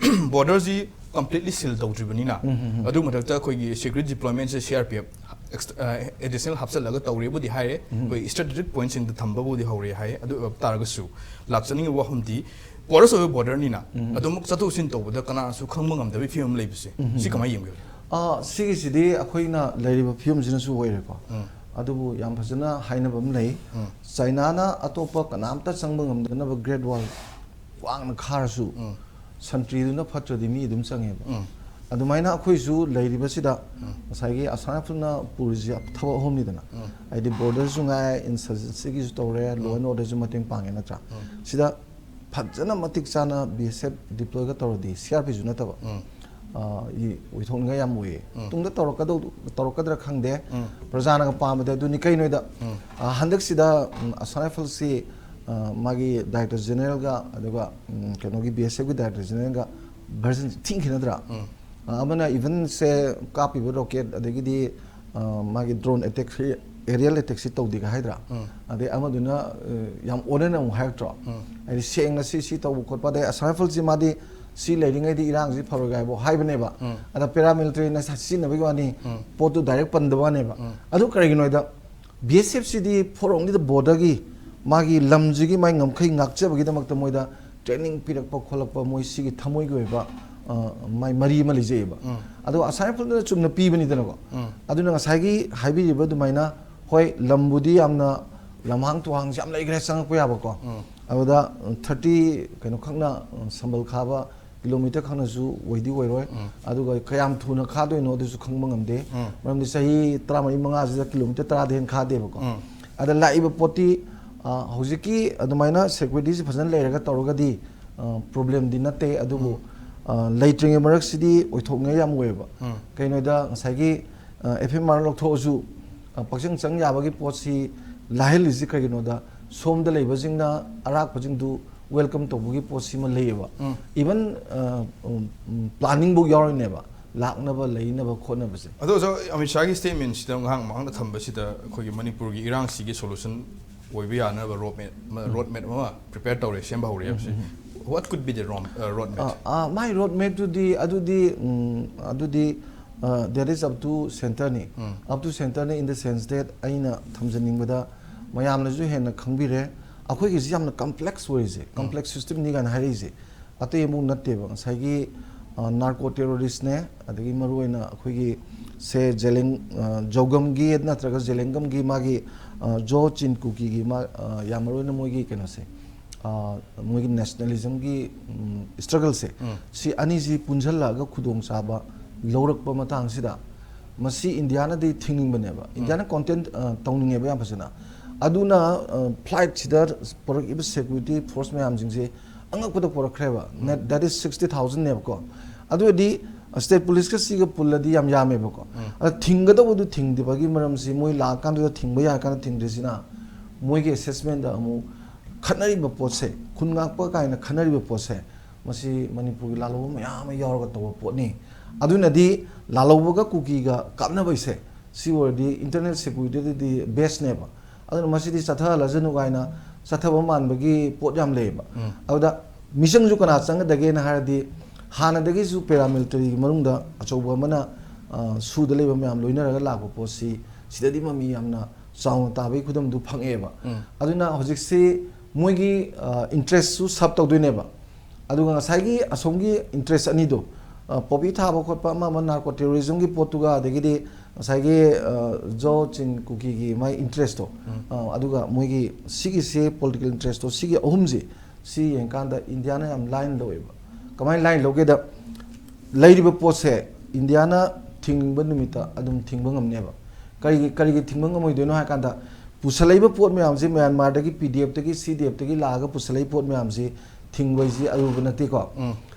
borderꯁꯤ completely seal ꯇꯧꯗ꯭ꯔꯤꯕꯅꯤꯅ, ꯑꯗꯨ ꯃꯊꯛꯇ ꯑꯩꯈꯣꯏꯒꯤ secret deploymentꯁꯦ C R P F, extra-, ꯑ, additional ꯍꯥꯞꯆꯤꯜꯂꯒ ꯇꯧꯔꯦꯕꯨꯗꯤ ꯍꯥꯏꯔꯦ, ꯑꯩꯈꯣꯏ strategic pointꯁꯤꯡꯗ ꯊꯝꯕꯕꯨꯗꯤ ꯍꯧꯔꯦ ꯍꯥꯏ꯫ ꯑꯗꯨ ꯑꯣꯏꯕ ꯇꯥꯔꯒꯁꯨ, ꯂꯥꯛꯆꯅꯤꯡꯉꯤꯕ ꯋꯥꯐꯝꯗꯤ, porous ꯑꯣꯏꯕ borderꯅꯤꯅ, ꯑꯗꯨꯝ ꯆꯠꯊꯣꯛ ꯆꯠꯁꯤꯟ ꯇꯧꯕꯗ ꯀꯅꯥꯁꯨ ꯈꯪꯕ ꯉꯝꯗꯕꯒꯤ ꯐꯤꯕꯝ ꯂꯩꯕꯁꯦ, ꯁꯤ ꯀꯃꯥꯏꯅ ꯌꯦꯡꯕꯤꯕꯒꯦ? ꯑ, ꯁꯤꯒꯤꯁꯤꯗꯤ ꯑꯩꯈꯣꯏꯅ ꯂꯩꯔꯤꯕ ꯐꯤꯕꯝꯁꯤꯅꯁꯨ ꯑꯣꯏꯔꯦꯀꯣ꯫ ꯑꯗꯨꯕꯨ ꯌꯥꯝ ꯐꯖꯅ ꯍꯥꯏꯅꯕ ꯑꯃ ꯂꯩ꯫ ꯆꯥꯏꯅꯥꯅ ꯑꯇꯣꯞꯄ ꯀꯅꯥꯝꯇ ꯆꯪꯕ ꯉꯝꯗꯅꯕ Great Wall ꯋꯥꯡꯅ ꯈꯥꯔꯁꯨ, ꯁꯟꯇ꯭ꯔꯤꯗꯨꯅ ꯐꯠꯇ꯭ꯔꯗꯤ ꯃꯤ ꯑꯗꯨꯝ ꯆꯪꯉꯦꯕ꯫ ꯑꯗꯨꯃꯥꯏꯅ ꯑꯩꯈꯣꯏꯁꯨ ꯂꯩꯔꯤꯕꯁꯤꯗ ꯉꯁꯥꯏꯒꯤ ꯑꯁꯥꯝ ꯔꯥꯏꯐꯜꯅ ꯄꯨꯔꯤꯁꯤ ꯊꯕꯛ ꯑꯍꯨꯝꯅꯤꯗꯅ꯫ ꯍꯥꯏꯗꯤ borderꯁꯨ ꯉꯥꯏ, insurgencyꯒꯤꯁꯨ ꯇꯧꯔꯦ, law and orderꯁꯨ ꯃꯇꯦꯡ ꯄꯥꯡꯉꯦ ꯅꯠꯇ꯭ꯔꯥ? ꯁꯤꯗ ꯐꯖꯅ ꯃꯇꯤꯛ ꯆꯥꯅ B S F deployꯒ ꯇꯧꯔꯗꯤ, C R Pꯁꯨ ꯅꯠꯇꯕ, ꯑ, ꯏ-, ꯑꯣꯏꯊꯣꯛꯅꯤꯡꯉꯥꯏ ꯌꯥꯝ ꯑꯣꯏꯌꯦ꯫ ꯇꯨꯡꯗ ꯇꯧꯔꯛꯀꯗꯧ-, ꯇꯧꯔꯛꯀꯗ꯭ꯔꯥ ꯈꯪꯗꯦ꯫ ꯄ꯭ꯔꯖꯥꯅꯒ ꯄꯥꯝꯕꯗꯤ ꯑꯗꯨꯅꯤ꯫ ꯀꯩꯅꯣꯗ, ꯑ, ꯍꯟꯗꯛꯁꯤꯗ, ꯎꯝ, ꯑꯁꯥꯝ ꯔꯥꯏꯐꯜꯁꯤ ꯑ, ꯃꯥꯒꯤ ꯗꯥꯏꯔꯦꯛꯇꯔ ꯖꯦꯅꯔꯦꯜꯒ ꯑꯗꯨꯒ, ꯎꯝ, ꯀꯩꯅꯣꯒꯤ ꯕꯤ ꯑꯦꯁ ꯑꯦꯐꯀꯤ ꯗꯥꯏꯔꯦꯛꯇꯔ ꯖꯦꯅꯔꯦꯜꯒ ꯚꯔꯖꯟ ꯊꯤ ꯈꯦꯠꯅꯗ꯭ꯔꯥ? ꯑ, ꯑꯃꯅ ꯏꯚꯟ ꯁꯦ ꯀꯥꯞꯄꯤꯕ ꯔꯣꯀꯦꯠ, ꯑꯗꯒꯤꯗꯤ, ꯑ, ꯃꯥꯒꯤ ꯗ꯭ꯔꯣꯟ ꯑꯦꯇꯦꯛꯁꯤ, ꯑꯦꯔꯤꯌꯦꯜ ꯑꯦꯇꯦꯛꯁꯤ ꯇꯧꯗꯦꯒ ꯍꯥꯏꯗ꯭ꯔꯥ? ꯑꯗꯩ ꯑꯃꯗꯨꯅ, ꯑ, ꯌꯥꯝ ꯑꯣꯟꯅꯅ ꯑꯃꯨꯛ ꯍꯥꯏꯔꯛꯇ꯭ꯔꯣ? ꯍꯥꯏꯗꯤ ꯁꯦꯡꯅ ꯁꯤ, ꯁꯤ ꯇꯧꯕ ꯈꯣꯠꯄ, ꯑꯗꯩ ꯑꯁꯥꯝ ꯔꯥꯏꯐꯜꯁꯤ ꯃꯥꯗꯤ ꯁꯤ ꯂꯩꯔꯤꯉꯩꯗꯤ ꯏꯔꯥꯡꯁꯤ ꯐꯔꯣꯏꯒ ꯍꯥꯏꯕ ꯍꯥꯏꯕꯅꯦꯕ꯫ ꯑꯗ ꯄꯦꯔꯥꯃꯤꯂꯤꯇꯔꯤꯅ ꯁꯤꯖꯤꯟꯅꯕꯒꯤ ꯋꯥꯅꯤ, ꯄꯣꯠꯇꯨ ꯗꯥꯏꯔꯦꯛ ꯄꯟꯗꯕ ꯋꯥꯅꯦꯕ꯫ ꯑꯗꯨ ꯀꯔꯤꯒꯤꯅꯣ ꯍꯥꯏꯗ, ꯕꯤ ꯑꯦꯁ ꯑꯦꯐꯁꯤꯗꯤ ꯐꯣꯔ ꯑꯣꯡꯂꯤ ꯗ ꯕꯣꯔꯗꯔꯒꯤ, ꯃꯥꯒꯤ ꯂꯝꯁꯤꯒꯤ ꯃꯥꯒꯤ ꯉꯝꯈꯩ ꯉꯥꯛꯆꯕꯒꯤꯗꯃꯛꯇ ꯃꯣꯏꯗ ꯇ꯭ꯔꯦꯅꯤꯡ ꯄꯤꯔꯛꯄ ꯈꯣꯠꯂꯛꯄ, ꯃꯣꯏ ꯁꯤꯒꯤ ꯊꯃꯣꯏꯒꯤ ꯑꯣꯏꯕ, ꯑ, ꯃꯥꯏ ꯃꯔꯤ ꯑꯃ ꯂꯩꯖꯩꯑꯕ꯫ ꯑꯗꯣ ꯑꯁꯥꯝ ꯔꯥꯏꯐꯜꯗꯨꯅ ꯆꯨꯝꯅ ꯄꯤꯕꯅꯤꯗꯅꯀꯣ꯫ ꯑꯗꯨꯅ ꯉꯁꯥꯏꯒꯤ ꯍꯥꯏꯕꯤꯔꯤꯕ ꯑꯗꯨꯃꯥꯏꯅ, ꯍꯣꯏ, ꯂꯝꯕꯨꯗꯤ ꯌꯥꯝꯅ ꯂꯝꯍꯥꯡ ꯇꯨꯍꯥꯡꯁꯦ ꯌꯥꯝ ꯂꯩꯈ꯭ꯔꯦ ꯆꯪꯉꯛꯄ ꯌꯥꯕꯀꯣ꯫ ꯑꯗꯨꯗ ꯊꯥꯔꯇꯤ ꯀꯩꯅꯣ ꯈꯛꯅ, ꯑ, ꯁꯝꯕꯜ ꯈꯥꯕ ꯀꯤꯂꯣꯃꯤꯇꯔ ꯈꯛꯅꯁꯨ ꯑꯣꯏꯗꯤ ꯑꯣꯏꯔꯣꯏ꯫ ꯑꯗꯨꯒ ꯀꯌꯥꯝ ꯊꯨꯅ ꯈꯥꯗꯣꯏꯅꯣ ꯑꯗꯨꯁꯨ ꯈꯪꯕ ꯉꯝꯗꯦ꯫ ꯃꯔꯝꯗꯤ ꯆꯍꯤ ꯇꯔꯥꯃꯔꯤ ꯃꯉꯥꯁꯤꯗ ꯀꯤꯂꯣꯃꯤꯇꯔ ꯇꯔꯥꯗꯩ ꯍꯦꯟꯅ ꯈꯥꯗꯦꯕꯀꯣ꯫ ꯑꯗ ꯂꯥꯛꯏꯕ ꯄꯣꯠꯇꯤ, ꯑ, ꯍꯧꯖꯤꯛꯀꯤ ꯑꯗꯨꯃꯥꯏꯅ ꯁꯦꯀ꯭ꯌꯨꯔꯤꯇꯤꯁꯤ ꯐꯖꯅ ꯂꯩꯔꯒ ꯇꯧꯔꯒꯗꯤ, ꯑ, ꯄ꯭ꯔꯣꯕ꯭ꯂꯦꯝꯗꯤ ꯅꯠꯇꯦ꯫ ꯑꯗꯨꯕꯨ, ꯑ, ꯂꯩꯇ꯭ꯔꯤꯉꯩ ꯃꯔꯛꯁꯤꯗꯤ ꯑꯣꯏꯊꯣꯛꯅꯤꯡꯉꯥꯏ ꯌꯥꯝ ꯑꯣꯏꯌꯦꯕ꯫ ꯀꯩꯅꯣꯗ ꯉꯁꯥꯏꯒꯤ, ꯑ, ꯑꯦꯐ ꯑꯦꯝ ꯑꯥꯔ ꯂꯧꯊꯣꯛꯑꯁꯨ, ꯑ, ꯄꯪꯆꯪ ꯆꯪ ꯌꯥꯕꯒꯤ ꯄꯣꯠꯁꯤ ꯂꯥꯏꯍꯜꯂꯤꯁꯤ ꯀꯩꯒꯤꯅꯣꯗ, ꯁꯣꯝꯗ ꯂꯩꯕꯁꯤꯡꯅ ꯑꯔꯥꯛꯄꯁꯤꯡꯗꯨ ꯋꯦꯜꯀꯝ ꯇꯧꯕꯒꯤ ꯄꯣꯠꯁꯤꯃ ꯂꯩꯌꯦꯕ꯫ ꯏꯚꯟ, ꯑ, ꯎꯝ, ꯎꯝ, ꯄ꯭ꯂꯥꯅꯤꯡꯐꯧ ꯌꯥꯎꯔꯤꯅꯦꯕ, ꯂꯥꯛꯅꯕ, ꯂꯩꯅꯕ ꯈꯣꯠꯅꯕꯁꯦ꯫ ꯑꯗꯣ ꯑꯣꯖꯥ, ꯑꯃꯤꯠ ꯁꯥꯍꯒꯤ ꯁ꯭ꯇꯦꯠꯃꯦꯟꯁꯤꯗ ꯉꯥꯏꯍꯥꯛ ꯃꯃꯥꯡꯗ ꯊꯝꯕꯁꯤꯗ ꯑꯩꯈꯣꯏꯒꯤ ꯃꯅꯤꯄꯨꯔꯒꯤ ꯏꯔꯥꯡꯁꯤꯒꯤ ꯁꯣꯂꯨꯁꯟ ꯑꯣꯏꯕ ꯌꯥꯅꯕ ꯔꯣꯗ ꯃꯦꯞ, ꯔꯣꯗ ꯃꯦꯞ ꯑꯃ ꯄ꯭ꯔꯤꯄꯦꯌꯔ ꯇꯧꯔꯦ, ꯁꯦꯝꯕ ꯍꯧꯔꯦ ꯍꯥꯏꯕꯁꯦ꯫ What could be the rom-, uh, road map? ꯑ, ꯑ, ꯃꯥꯏ ꯔꯣꯗ ꯃꯦꯞꯇꯨꯗꯤ, ꯑꯗꯨꯗꯤ, ꯎꯝ, ꯑꯗꯨꯗꯤ, ꯑ, that is up to centreꯅꯤ꯫ Up to centreꯅꯤ in the sense that ꯑꯩꯅ ꯊꯝꯖꯅꯤꯡꯕꯗ, ꯃꯌꯥꯝꯅꯁꯨ ꯍꯦꯟꯅ ꯈꯪꯕꯤꯔꯦ, ꯑꯩꯈꯣꯏꯒꯤꯁꯤ ꯌꯥꯝꯅ ꯀꯝꯄ꯭ꯂꯦꯛꯁ ꯑꯣꯏꯔꯤꯁꯦ, ꯀꯝꯄ꯭ꯂꯦꯛꯁ ꯁꯤꯁꯇꯦꯝꯅꯤ ꯀꯥꯏꯅ ꯍꯥꯏꯔꯛꯏꯁꯦ꯫ ꯑꯇꯩ ꯑꯃꯨꯛ ꯅꯠꯇꯦꯕ꯫ ꯉꯁꯥꯏꯒꯤ, ꯑ, ꯅꯥꯔꯀꯣ ꯇꯦꯔꯣꯔꯤꯁꯅꯦ, ꯑꯗꯒꯤ ꯃꯔꯨꯑꯣꯏꯅ ꯑꯩꯈꯣꯏꯒꯤ ꯁꯦ ꯖꯦꯂꯦꯡ-, ꯑ, ꯖꯧꯒꯝꯒꯤ ꯅꯠꯇ꯭ꯔꯒ ꯖꯦꯂꯦꯡꯒꯝꯒꯤ ꯃꯥꯒꯤ, ꯑ, ꯖꯣ ꯆꯤꯟ ꯀꯨꯀꯤꯒꯤ ꯃꯥ-, ꯑ, ꯌꯥꯝ ꯃꯔꯨꯑꯣꯏꯅ ꯃꯣꯏꯒꯤ ꯀꯩꯅꯣꯁꯦ, ꯑ, ꯃꯣꯏꯒꯤ ꯅꯦꯁꯅꯦꯂꯤꯖꯝꯒꯤ, ꯎꯝ, ꯁ꯭ꯇ꯭ꯔꯒꯜꯁꯦ, ꯁꯤ ꯑꯅꯤꯁꯤ ꯄꯨꯟꯁꯤꯜꯂꯛꯑꯒ ꯈꯨꯗꯣꯡꯆꯥꯕ ꯂꯧꯔꯛꯄ ꯃꯇꯥꯡꯁꯤꯗ, ꯃꯁꯤ ꯏꯟꯗꯤꯌꯥꯅꯗꯤ ꯊꯤꯡꯅꯤꯡꯕꯅꯦꯕ, ꯏꯟꯗꯤꯌꯥꯅ ꯀꯣꯟꯇꯦꯟ, ꯑ, ꯇꯧꯅꯤꯡꯉꯦꯕ ꯌꯥꯝ ꯐꯖꯅ꯫ ꯑꯗꯨꯅ, ꯑ, ꯐ꯭ꯂꯥꯏꯠꯁꯤꯗ ꯄꯨꯔꯛꯏꯕ ꯁꯦꯀ꯭ꯌꯨꯔꯤꯇꯤ ꯐꯣꯔꯁ ꯃꯌꯥꯝꯁꯤꯡꯁꯦ ꯑꯉꯛꯄꯗ ꯄꯨꯔꯛꯈ꯭ꯔꯦꯕ꯫ That is sixty thousandꯅꯦꯕꯀꯣ꯫ ꯑꯗꯨ ꯑꯣꯏꯔꯗꯤ ꯁ꯭ꯇꯦꯠ ꯄꯨꯂꯤꯁꯀ ꯁꯤꯒ ꯄꯨꯜꯂꯗꯤ ꯌꯥꯝ ꯌꯥꯝꯃꯦꯕꯀꯣ꯫ ꯑꯗ ꯊꯤꯡꯒꯗꯧꯕꯗꯨ ꯊꯤꯡꯗꯕꯒꯤ ꯃꯔꯝꯁꯤ, ꯃꯣꯏ ꯂꯥꯛꯑꯀꯥꯟꯗꯨꯗ ꯊꯤꯡꯕ ꯌꯥꯔꯀꯥꯟꯗ ꯊꯤꯡꯗ꯭ꯔꯤꯁꯤꯅ, ꯃꯣꯏꯒꯤ ꯑꯦꯁꯦꯁꯃꯦꯟꯗ ꯑꯃꯨꯛ ꯈꯠꯅꯔꯤꯕ ꯄꯣꯠꯁꯦ, ꯈꯨꯟ ꯉꯥꯛꯄ ꯀꯥꯏꯅ ꯈꯠꯅꯔꯤꯕ ꯄꯣꯠꯁꯦ, ꯃꯁꯤ ꯃꯅꯤꯄꯨꯔꯒꯤ ꯂꯥꯜꯍꯧꯕ ꯃꯌꯥꯝ ꯑꯃ ꯌꯥꯎꯔꯒ ꯇꯧꯕ ꯄꯣꯠꯅꯤ꯫ ꯑꯗꯨꯅꯗꯤ ꯂꯥꯜꯍꯧꯕꯒ ꯀꯨꯀꯤꯒ ꯀꯥꯞꯅꯕꯩꯁꯦ, ꯁꯤ ꯑꯣꯏꯔꯗꯤ internal security ꯗꯗꯤ best ꯅꯦꯕ꯫ ꯑꯗꯨꯅ ꯃꯁꯤꯗꯤ ꯆꯠꯊꯍꯜꯂꯁꯅꯨ ꯀꯥꯏꯅ ꯆꯠꯊꯕ ꯃꯥꯟꯕꯒꯤ ꯄꯣꯠ ꯌꯥꯝ ꯂꯩꯌꯦꯕ꯫ ꯑꯗꯨꯗ ꯃꯤꯆꯪꯁꯨ ꯀꯅꯥ ꯆꯪꯒꯗꯒꯦꯅ ꯍꯥꯏꯔꯗꯤ, ꯍꯥꯟꯅꯗꯒꯤꯁꯨ paramilitary ꯒꯤ ꯃꯅꯨꯡꯗ ꯑꯆꯧꯕ ꯑꯃꯅ, ꯑ, ꯁꯨꯗ ꯂꯩꯕ ꯃꯌꯥꯝ ꯂꯣꯏꯅꯔꯒ ꯂꯥꯛꯄ ꯄꯣꯠꯁꯤ, ꯁꯤꯗꯗꯤ ꯃꯃꯤ ꯌꯥꯝꯅ ꯆꯥꯎꯅ ꯇꯥꯕꯒꯤ ꯈꯨꯗꯝꯗꯨ ꯐꯪꯉꯛꯑꯦꯕ꯫ ꯑꯗꯨꯅ ꯍꯧꯖꯤꯛꯁꯤ ꯃꯣꯏꯒꯤ, ꯑ, interest ꯁꯨ serve ꯇꯧꯗꯣꯏꯅꯦꯕ꯫ ꯑꯗꯨꯒ ꯉꯁꯥꯏꯒꯤ ꯑꯁꯣꯝꯒꯤ interest ꯑꯅꯤꯗꯣ, ꯑ, poppy ꯊꯥꯕ ꯈꯣꯠꯄ, ꯑꯃ ꯑꯃ narco terrorism ꯒꯤ ꯄꯣꯠꯇꯨꯒ, ꯑꯗꯒꯤꯗꯤ ꯉꯁꯥꯏꯒꯤ, ꯑ, ꯖꯣ ꯆꯤꯟ ꯀꯨꯀꯤꯒꯤ ꯃꯥꯏ interest ꯇꯣ, ꯑ, ꯑꯗꯨꯒ ꯃꯣꯏꯒꯤ ꯁꯤꯒꯤꯁꯦ political interest ꯇꯣ, ꯁꯤꯒꯤ ꯑꯍꯨꯝꯁꯦ, ꯁꯤ ꯌꯦꯡꯀꯥꯟꯗ ꯏꯟꯗꯤꯌꯥꯅ ꯌꯥꯝ ꯂꯥꯏꯅ ꯂꯧꯋꯦꯕ꯫ ꯀꯃꯥꯏꯅ ꯂꯥꯏꯅ ꯂꯧꯒꯦꯗ, ꯂꯩꯔꯤꯕ ꯄꯣꯠꯁꯦ ꯏꯟꯗꯤꯌꯥꯅ ꯊꯤꯡꯅꯤꯡꯕ ꯅꯨꯃꯤꯠꯇ ꯑꯗꯨꯝ ꯊꯤꯡꯕ ꯉꯝꯅꯦꯕ꯫ ꯀꯔꯤꯒꯤ, ꯀꯔꯤꯒꯤ ꯊꯤꯡꯕ ꯉꯝꯃꯣꯏꯗꯣꯏꯅꯣ ꯍꯥꯏ ꯀꯥꯟꯗ, ꯄꯨꯁꯜꯂꯛꯏꯕ ꯄꯣꯠ ꯃꯌꯥꯝꯁꯦ ꯃ꯭ꯌꯥꯟꯃꯥꯔꯗꯒꯤ, P D F ꯇꯒꯤ, C D F ꯇꯒꯤ ꯂꯥꯛꯑꯒ ꯄꯨꯁꯜꯂꯛꯏ ꯄꯣꯠ ꯃꯌꯥꯝꯁꯤ ꯊꯤꯡꯕ ꯍꯥꯏꯁꯤ ꯑꯔꯨꯕ ꯅꯠꯇꯦꯀꯣ꯫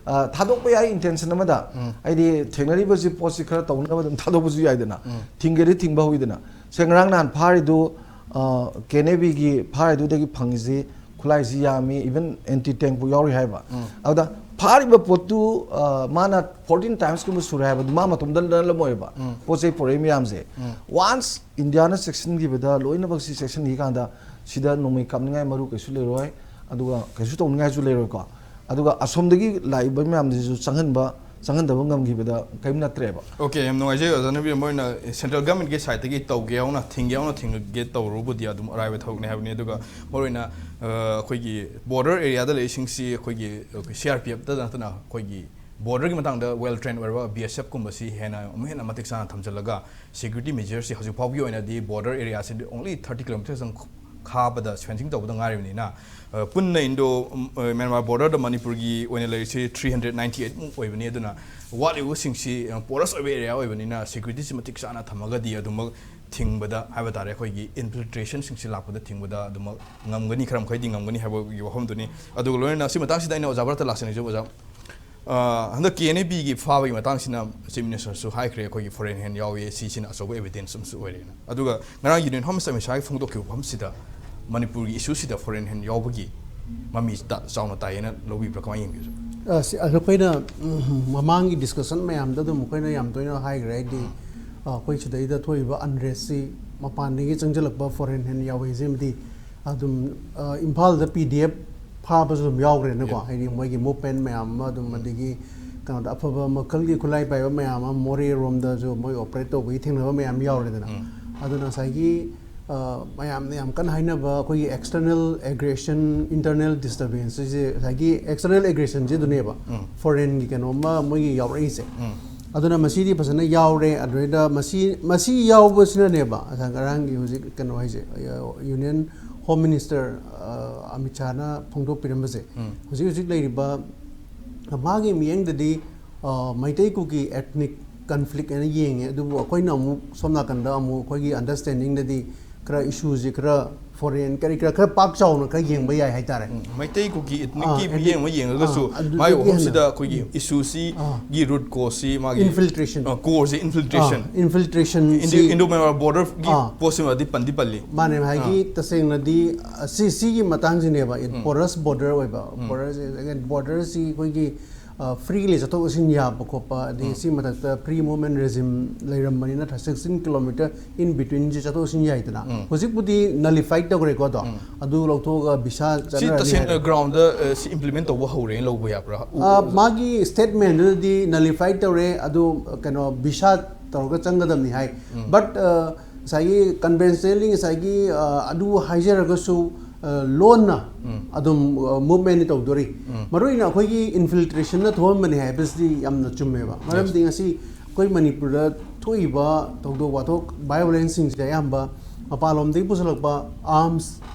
ꯑ, ꯊꯥꯗꯣꯛꯄ ꯌꯥꯏ intention ꯑꯃꯗ꯫ ꯍꯥꯏꯗꯤ ꯊꯦꯡꯅꯔꯤꯕꯁꯤ, ꯄꯣꯠꯁꯤ ꯈꯔ ꯇꯧꯅꯕ ꯑꯗꯨꯝ ꯊꯥꯗꯣꯛꯄꯁꯨ ꯌꯥꯏꯗꯅ꯫ ꯊꯤꯡꯒꯦꯗꯤ ꯊꯤꯡꯕ ꯍꯧꯋꯤꯗꯅ꯫ ꯁꯦ, ꯉꯔꯥꯡ ꯅꯍꯥꯟ ꯐꯥꯔꯤꯗꯨ, ꯑ, K N A B ꯒꯤ ꯐꯥꯔꯤꯗꯨꯗꯒꯤ ꯐꯪꯉꯤꯁꯤ ꯈꯨꯠꯂꯥꯏꯁꯤ ꯌꯥꯝꯃꯤ, even anti tank ꯄꯨ ꯌꯥꯎꯔꯤ ꯍꯥꯏꯕ꯫ ꯑꯗꯨꯗ ꯐꯥꯔꯤꯕ ꯄꯣꯠꯇꯨ, ꯑ, ꯃꯥꯅ fourteen times ꯀꯨꯝꯕ ꯁꯨꯔꯦ ꯍꯥꯏꯕꯗꯨ ꯃꯥ ꯃꯇꯣꯝꯇ ꯅꯠꯂꯝꯃꯣꯏꯕ꯫ ꯄꯣꯠ ꯆꯩ ꯄꯨꯔꯛꯏ ꯃꯌꯥꯝꯁꯦ꯫ Once ꯏꯟꯗꯤꯌꯥꯅ ꯆꯦꯛꯁꯤꯟꯈꯤꯕꯗ, ꯂꯣꯏꯅꯃꯛꯁꯤ ꯆꯦꯛꯁꯤꯟꯈꯤ ꯀꯥꯟꯗ, ꯁꯤꯗ ꯅꯣꯡꯃꯩ ꯀꯥꯞꯅꯤꯡꯉꯥꯏ ꯃꯔꯨ ꯀꯩꯁꯨ ꯂꯩꯔꯣꯏ, ꯑꯗꯨꯒ ꯀꯩꯁꯨ ꯇꯧꯅꯤꯡꯉꯥꯏꯁꯨ ꯂꯩꯔꯣꯏꯀꯣ꯫ ꯑꯗꯨꯒ ꯑꯁꯣꯝꯗꯒꯤ ꯂꯥꯛꯏꯕ ꯃꯌꯥꯝꯁꯤꯁꯨ ꯆꯪꯍꯟꯕ, ꯆꯪꯍꯟꯗꯕ ꯉꯝꯈꯤꯕꯗ ꯀꯔꯤꯝ ꯅꯠꯇ꯭ꯔꯦꯕ꯫ OK, ꯌꯥꯝ ꯅꯨꯡꯉꯥꯏꯖꯩ ꯑꯣꯖꯥ ꯅꯕꯤꯔ, ꯃꯣꯏꯅ central government ꯀꯤ side ꯇꯒꯤ ꯇꯧꯒꯦ ꯌꯥꯎꯅ, ꯊꯤꯡꯒꯦ ꯌꯥꯎꯅ ꯊꯤꯡꯒꯦ ꯇꯧꯔꯨꯕꯨꯗꯤ ꯑꯗꯨꯝ ꯑꯔꯥꯏꯕ ꯊꯕꯛꯅꯤ ꯍꯥꯏꯕꯅꯤ꯫ ꯑꯗꯨꯒ ꯃꯔꯨꯑꯣꯏꯅ, ꯑ, ꯑꯩꯈꯣꯏꯒꯤ border area ꯗ ꯂꯩꯔꯤꯁꯤꯡꯁꯤ ꯑꯩꯈꯣꯏꯒꯤ, ꯑꯩꯈꯣꯏ C R P F ꯇ ꯅꯠꯇꯅ ꯑꯩꯈꯣꯏꯒꯤ border ꯒꯤ ꯃꯇꯥꯡꯗ well trained ꯑꯣꯏꯔꯕ B S F ꯀꯨꯝꯕꯁꯤ ꯍꯦꯟꯅ, ꯑꯃꯨꯛ ꯍꯦꯟꯅ ꯃꯇꯤꯛ ꯆꯥꯅ ꯊꯝꯖꯤꯜꯂꯒ, security measure ꯁꯤ ꯍꯧꯖꯤꯛ ꯐꯥꯎꯒꯤ ꯑꯣꯏꯅꯗꯤ border area ꯁꯤꯗꯤ only thirty kilometers ꯇꯪ ꯈꯥꯕꯗ fencing ꯇꯧꯕꯗ ꯉꯥꯏꯔꯤꯕꯅꯤꯅ, ꯑ, ꯄꯨꯟꯅ Indo, ꯎꯝ, ꯑ, Myanmar border ꯗ ꯃꯅꯤꯄꯨꯔꯒꯤ ꯑꯣꯏꯅ ꯂꯩꯔꯤꯁꯤ three hundred ninety eight ꯃꯨꯛ ꯑꯣꯏꯕꯅꯤ꯫ ꯑꯗꯨꯅ ꯋꯥꯠꯂꯤꯕꯁꯤꯡꯁꯤ, ꯑ, porous ꯑꯣꯏꯕ area ꯑꯣꯏꯕꯅꯤꯅ security ꯁꯤ ꯃꯇꯤꯛ ꯆꯥꯅ ꯊꯝꯃꯒꯗꯤ ꯑꯗꯨꯃꯛ ꯊꯤꯡꯕꯗ ꯍꯥꯏꯕ ꯇꯥꯔꯦ, ꯑꯩꯈꯣꯏꯒꯤ infiltration ꯁꯤꯡꯁꯤ ꯂꯥꯛꯄꯗ ꯊꯤꯡꯕꯗ ꯑꯗꯨꯃꯛ ꯉꯝꯒꯅꯤ, ꯈꯔ ꯃꯈꯩꯗꯤ ꯉꯝꯒꯅꯤ ꯍꯥꯏꯕꯒꯤ ꯋꯥꯐꯝꯗꯨꯅꯤ꯫ ꯑꯗꯨꯒ ꯂꯣꯏꯅꯅ ꯁꯤ ꯃꯇꯥꯡꯁꯤꯗ ꯑꯩꯅ ꯑꯣꯖꯥ ꯚꯥꯔꯠꯇ ꯂꯥꯛꯆꯅꯤꯡꯖꯕ, ꯑꯣꯖꯥ, ꯑ, ꯍꯟꯗꯛ K N A B ꯒꯤ ꯐꯥꯕꯒꯤ ꯃꯇꯥꯡꯁꯤꯅ Chief Minister ꯁꯨ ꯍꯥꯏꯈ꯭ꯔꯦ, ꯑꯩꯈꯣꯏꯒꯤ foreign hand ꯌꯥꯎꯏ, ꯁꯤꯁꯤꯅ ꯑꯆꯧꯕ evidence ꯑꯃꯁꯨ ꯑꯣꯏꯔꯦꯅ꯫ ꯑꯗꯨꯒ ꯉꯔꯥꯡ Union Home Minister ꯑꯃꯤꯠ ꯁꯥꯍꯒꯤ ꯐꯣꯡꯗꯣꯛꯈꯤꯕ ꯋꯥꯐꯝꯁꯤꯗ ꯃꯅꯤꯄꯨꯔꯒꯤ ꯏꯁꯨꯁꯤꯗ ꯐꯣꯔꯦꯟ ꯍꯦꯟ ꯌꯥꯎꯕꯒꯤ ꯃꯃꯤ ꯆꯥꯎꯅ ꯇꯥꯏꯌꯦꯅ ꯂꯧꯕꯤꯕ꯭ꯔꯥ? ꯀꯃꯥꯏꯅ ꯌꯦꯡꯕꯤꯕꯁꯨ? ꯑꯁ, ꯑꯩꯈꯣꯏꯅ ꯎꯝ, ꯃꯃꯥꯡꯒꯤ ꯗꯤꯁꯀꯁꯟ ꯃꯌꯥꯝꯗ ꯑꯗꯨꯝ ꯑꯩꯈꯣꯏꯅ ꯌꯥꯝ ꯇꯣꯏꯅ ꯍꯥꯏꯈ꯭ꯔꯦ꯫ ꯍꯥꯏꯗꯤ ꯑꯩꯈꯣꯏ ꯁꯤꯗꯩꯗ ꯊꯣꯛꯏꯕ ꯑꯟꯔꯦꯁꯁꯤ ꯃꯄꯥꯟꯗꯒꯤ ꯆꯪꯁꯤꯜꯂꯛꯄ ꯐꯣꯔꯦꯟ ꯍꯦꯟ ꯌꯥꯎꯋꯦꯁꯤꯃꯗꯤ ꯑꯗꯨꯝ ꯏꯝꯐꯥꯜꯗ ꯄꯤ ꯗꯤ ꯑꯦꯐ ꯐꯥꯕꯁꯨ ꯑꯗꯨꯝ ꯌꯥꯎꯈ꯭ꯔꯦꯅꯀꯣ꯫ ꯍꯥꯏꯗꯤ ꯃꯣꯏꯒꯤ ꯃꯨꯞꯃꯦꯟ ꯃꯌꯥꯝ ꯑꯃ ꯑꯗꯨꯝ, ꯑꯗꯒꯤ ꯀꯩꯅꯣꯗ ꯑꯐꯕ ꯃꯈꯜꯒꯤ ꯈꯨꯠꯂꯥꯏ ꯄꯥꯏꯕ ꯃꯌꯥꯝ ꯑꯃ ꯃꯣꯔꯦꯔꯣꯝꯗꯁꯨ ꯃꯣꯏ ꯑꯣꯄꯔꯦꯠ ꯇꯧꯕꯒꯤ ꯊꯦꯡꯅꯕ ꯃꯌꯥꯝ ꯌꯥꯎꯔꯦꯗꯅ꯫ ꯑꯗꯨꯅ ꯉꯁꯥꯏꯒꯤ ꯃꯌꯥꯝꯅ ꯌꯥꯝ ꯀꯟꯅ ꯍꯥꯏꯅꯕ ꯑꯩꯈꯣꯏꯒꯤ external aggression, internal disturbance ꯁꯤꯁꯦ, ꯉꯁꯥꯏꯒꯤ external aggression ꯁꯤꯗꯨꯅꯦꯕ ꯐꯣꯔꯦꯟꯒꯤ ꯀꯩꯅꯣꯝꯃ ꯃꯣꯏꯒꯤ ꯌꯥꯎꯔꯛꯏꯁꯦ꯫ ꯑꯗꯨꯅ ꯃꯁꯤꯗꯤ ꯐꯖꯅ ꯌꯥꯎꯔꯦ꯫ ꯑꯗꯨꯗꯩꯗ ꯃꯁꯤ ꯃꯁꯤ ꯌꯥꯎꯕꯁꯤꯅꯅꯦꯕ ꯉꯁꯥꯏ ꯉꯔꯥꯡꯒꯤ ꯍꯧꯖꯤꯛ ꯀꯩꯅꯣ ꯍꯥꯏꯁꯦ, ꯌꯨꯅꯤꯌꯟ ꯍꯣꯝ ꯃꯤꯅꯤꯁꯇꯔ ꯑꯃꯤꯠ ꯁꯥꯍꯅ ꯐꯣꯡꯗꯣꯛꯄꯤꯔꯝꯕꯁꯦ, ꯍꯧꯖꯤꯛ ꯍꯧꯖꯤꯛ ꯂꯩꯔꯤꯕ ꯃꯥꯒꯤ ꯃꯤꯠꯌꯦꯡꯗꯗꯤ ꯃꯩꯇꯩ ꯀꯨꯀꯤ ethnic conflict ꯍꯥꯏꯅ ꯌꯦꯡꯉꯦ꯫ ꯑꯗꯨꯕꯨ ꯑꯩꯈꯣꯏꯅ ꯑꯃꯨꯛ ꯁꯣꯝ ꯅꯥꯀꯟꯗ ꯑꯃꯨꯛ ꯑꯩꯈꯣꯏꯒꯤ ꯑꯟꯗꯔꯁ꯭ꯇꯦꯟꯗꯤꯡꯗꯗꯤ ꯈꯔ ꯏꯁꯨꯁꯦ ꯈꯔ ꯐꯣꯔꯦꯟ ꯀꯔꯤ ꯀꯔꯥ ꯈꯔ ꯄꯥꯛ ꯆꯥꯎꯅ ꯈꯔ ꯌꯦꯡꯕ ꯌꯥꯏ ꯍꯥꯏꯇꯥꯔꯦ꯫ ꯃꯩꯇꯩ ꯀꯨꯀꯤ ethnicꯀꯤ ꯃꯤꯠꯌꯦꯡ ꯑꯃ ꯌꯦꯡꯉꯒꯁꯨ ꯃꯥꯏ ꯋꯥꯐꯝꯁꯤꯗ ꯑꯩꯈꯣꯏꯒꯤ ꯏꯁꯨꯁꯤꯒꯤ ꯔꯨꯠ ꯀꯣꯁꯁꯤ ꯃꯥꯒꯤ ꯏꯟꯐꯤꯜꯇ꯭ꯔꯦꯁꯟ ꯀꯣꯔꯁꯦ ꯏꯟꯐꯤꯜꯇ꯭ꯔꯦꯁꯟ ꯏꯟꯐꯤꯜꯇ꯭ꯔꯦꯁꯟ ꯏꯟꯗꯣ ꯃꯦꯟꯃꯥꯔ ꯕꯣꯔꯗꯔꯒꯤ ꯄꯣꯠꯁꯤꯃꯗꯤ ꯄꯟꯗꯤ ꯄꯜꯂꯤ꯫ ꯃꯥꯅꯦ, ꯍꯥꯏꯗꯤ ꯇꯁꯦꯡꯅꯗꯤ ꯁꯤ ꯁꯤꯒꯤ ꯃꯇꯥꯡꯁꯤꯅꯦꯕ ꯄꯣꯔꯁ ꯕꯣꯔꯗꯔ ꯑꯣꯏꯕ꯫ ꯕꯣꯔꯗꯔꯁꯦ, again, ꯕꯣꯔꯗꯔꯁꯤ ꯑꯩꯈꯣꯏꯒꯤ ꯐ꯭ꯔꯤꯂꯤ ꯆꯠꯊꯣꯛ ꯆꯠꯁꯤꯟ ꯌꯥꯕ ꯈꯣꯠꯄ, ꯑꯗꯒꯤ ꯁꯤ ꯃꯊꯛꯇ ꯐ꯭ꯔꯤ ꯃꯨꯚꯃꯦꯟ ꯔꯦꯖꯤꯝ ꯂꯩꯔꯝꯕꯅꯤꯅ ꯁꯤꯛꯁꯇꯤꯟ ꯀꯤꯂꯣꯃꯤꯇꯔ in betweenꯁꯤ ꯆꯠꯊꯣꯛ ꯆꯠꯁꯤꯟ ꯌꯥꯏꯗꯅ꯫ ꯍꯧꯖꯤꯛꯄꯨꯗꯤ ꯅꯂꯤꯐꯥꯏꯠ ꯇꯧꯈ꯭ꯔꯦꯀꯣ꯫ ꯑꯗꯣ ꯑꯗꯨ ꯂꯧꯊꯣꯛꯑꯒ ꯚꯤꯁꯥ ꯁꯤ ꯇꯁꯦꯡꯅ ꯒ꯭ꯔꯥꯎꯟꯗ ꯁꯤ ꯏꯝꯄ꯭ꯂꯤꯃꯦꯟ ꯇꯧꯕ ꯍꯧꯔꯦꯅ ꯂꯧꯕ ꯌꯥꯕ꯭ꯔꯥ? ꯃꯥꯒꯤ ꯁ꯭ꯇꯦꯠꯃꯦꯟꯗꯨꯗꯗꯤ ꯅꯂꯤꯐꯥꯏꯠ ꯇꯧꯔꯦ, ꯑꯗꯨ ꯀꯩꯅꯣ ꯚꯤꯁꯥ ꯇꯧꯔꯒ ꯆꯪꯒꯗꯕꯅꯤ ꯍꯥꯏ꯫ ꯕꯠ ꯉꯁꯥꯏꯒꯤ ꯀꯟꯚꯦꯟꯁꯅꯦꯜꯂꯤ ꯉꯁꯥꯏꯒꯤ ꯑꯗꯨ ꯍꯥꯏꯖꯔꯒꯁꯨ ꯂꯣꯟꯅ ꯑꯗꯨꯝ ꯃꯨꯚꯃꯦꯟ ꯇꯧꯗꯣꯔꯤ꯫ ꯃꯔꯨꯑꯣꯏꯅ ꯑꯩꯈꯣꯏꯒꯤ ꯏꯟꯐꯤꯜꯇ꯭ꯔꯦꯁꯟꯅ ꯊꯣꯛꯍꯟꯕꯅꯤ ꯍꯥꯏꯕꯁꯤꯗꯤ ꯌꯥꯝꯅ ꯆꯨꯝꯃꯦꯕ꯫ ꯃꯔꯝꯗꯤ ꯉꯁꯤ ꯑꯩꯈꯣꯏ ꯃꯅꯤꯄꯨꯔꯗ ꯊꯣꯛꯏꯕ ꯊꯧꯗꯣꯛ ꯋꯥꯊꯣꯛ, ꯚꯥꯏꯑꯣꯂꯦꯟꯁꯁꯤꯡꯁꯦ ꯑꯌꯥꯝꯕ ꯃꯄꯥꯟꯂꯣꯝꯗꯒꯤ ꯄꯨꯁꯤꯜꯂꯛꯄ arms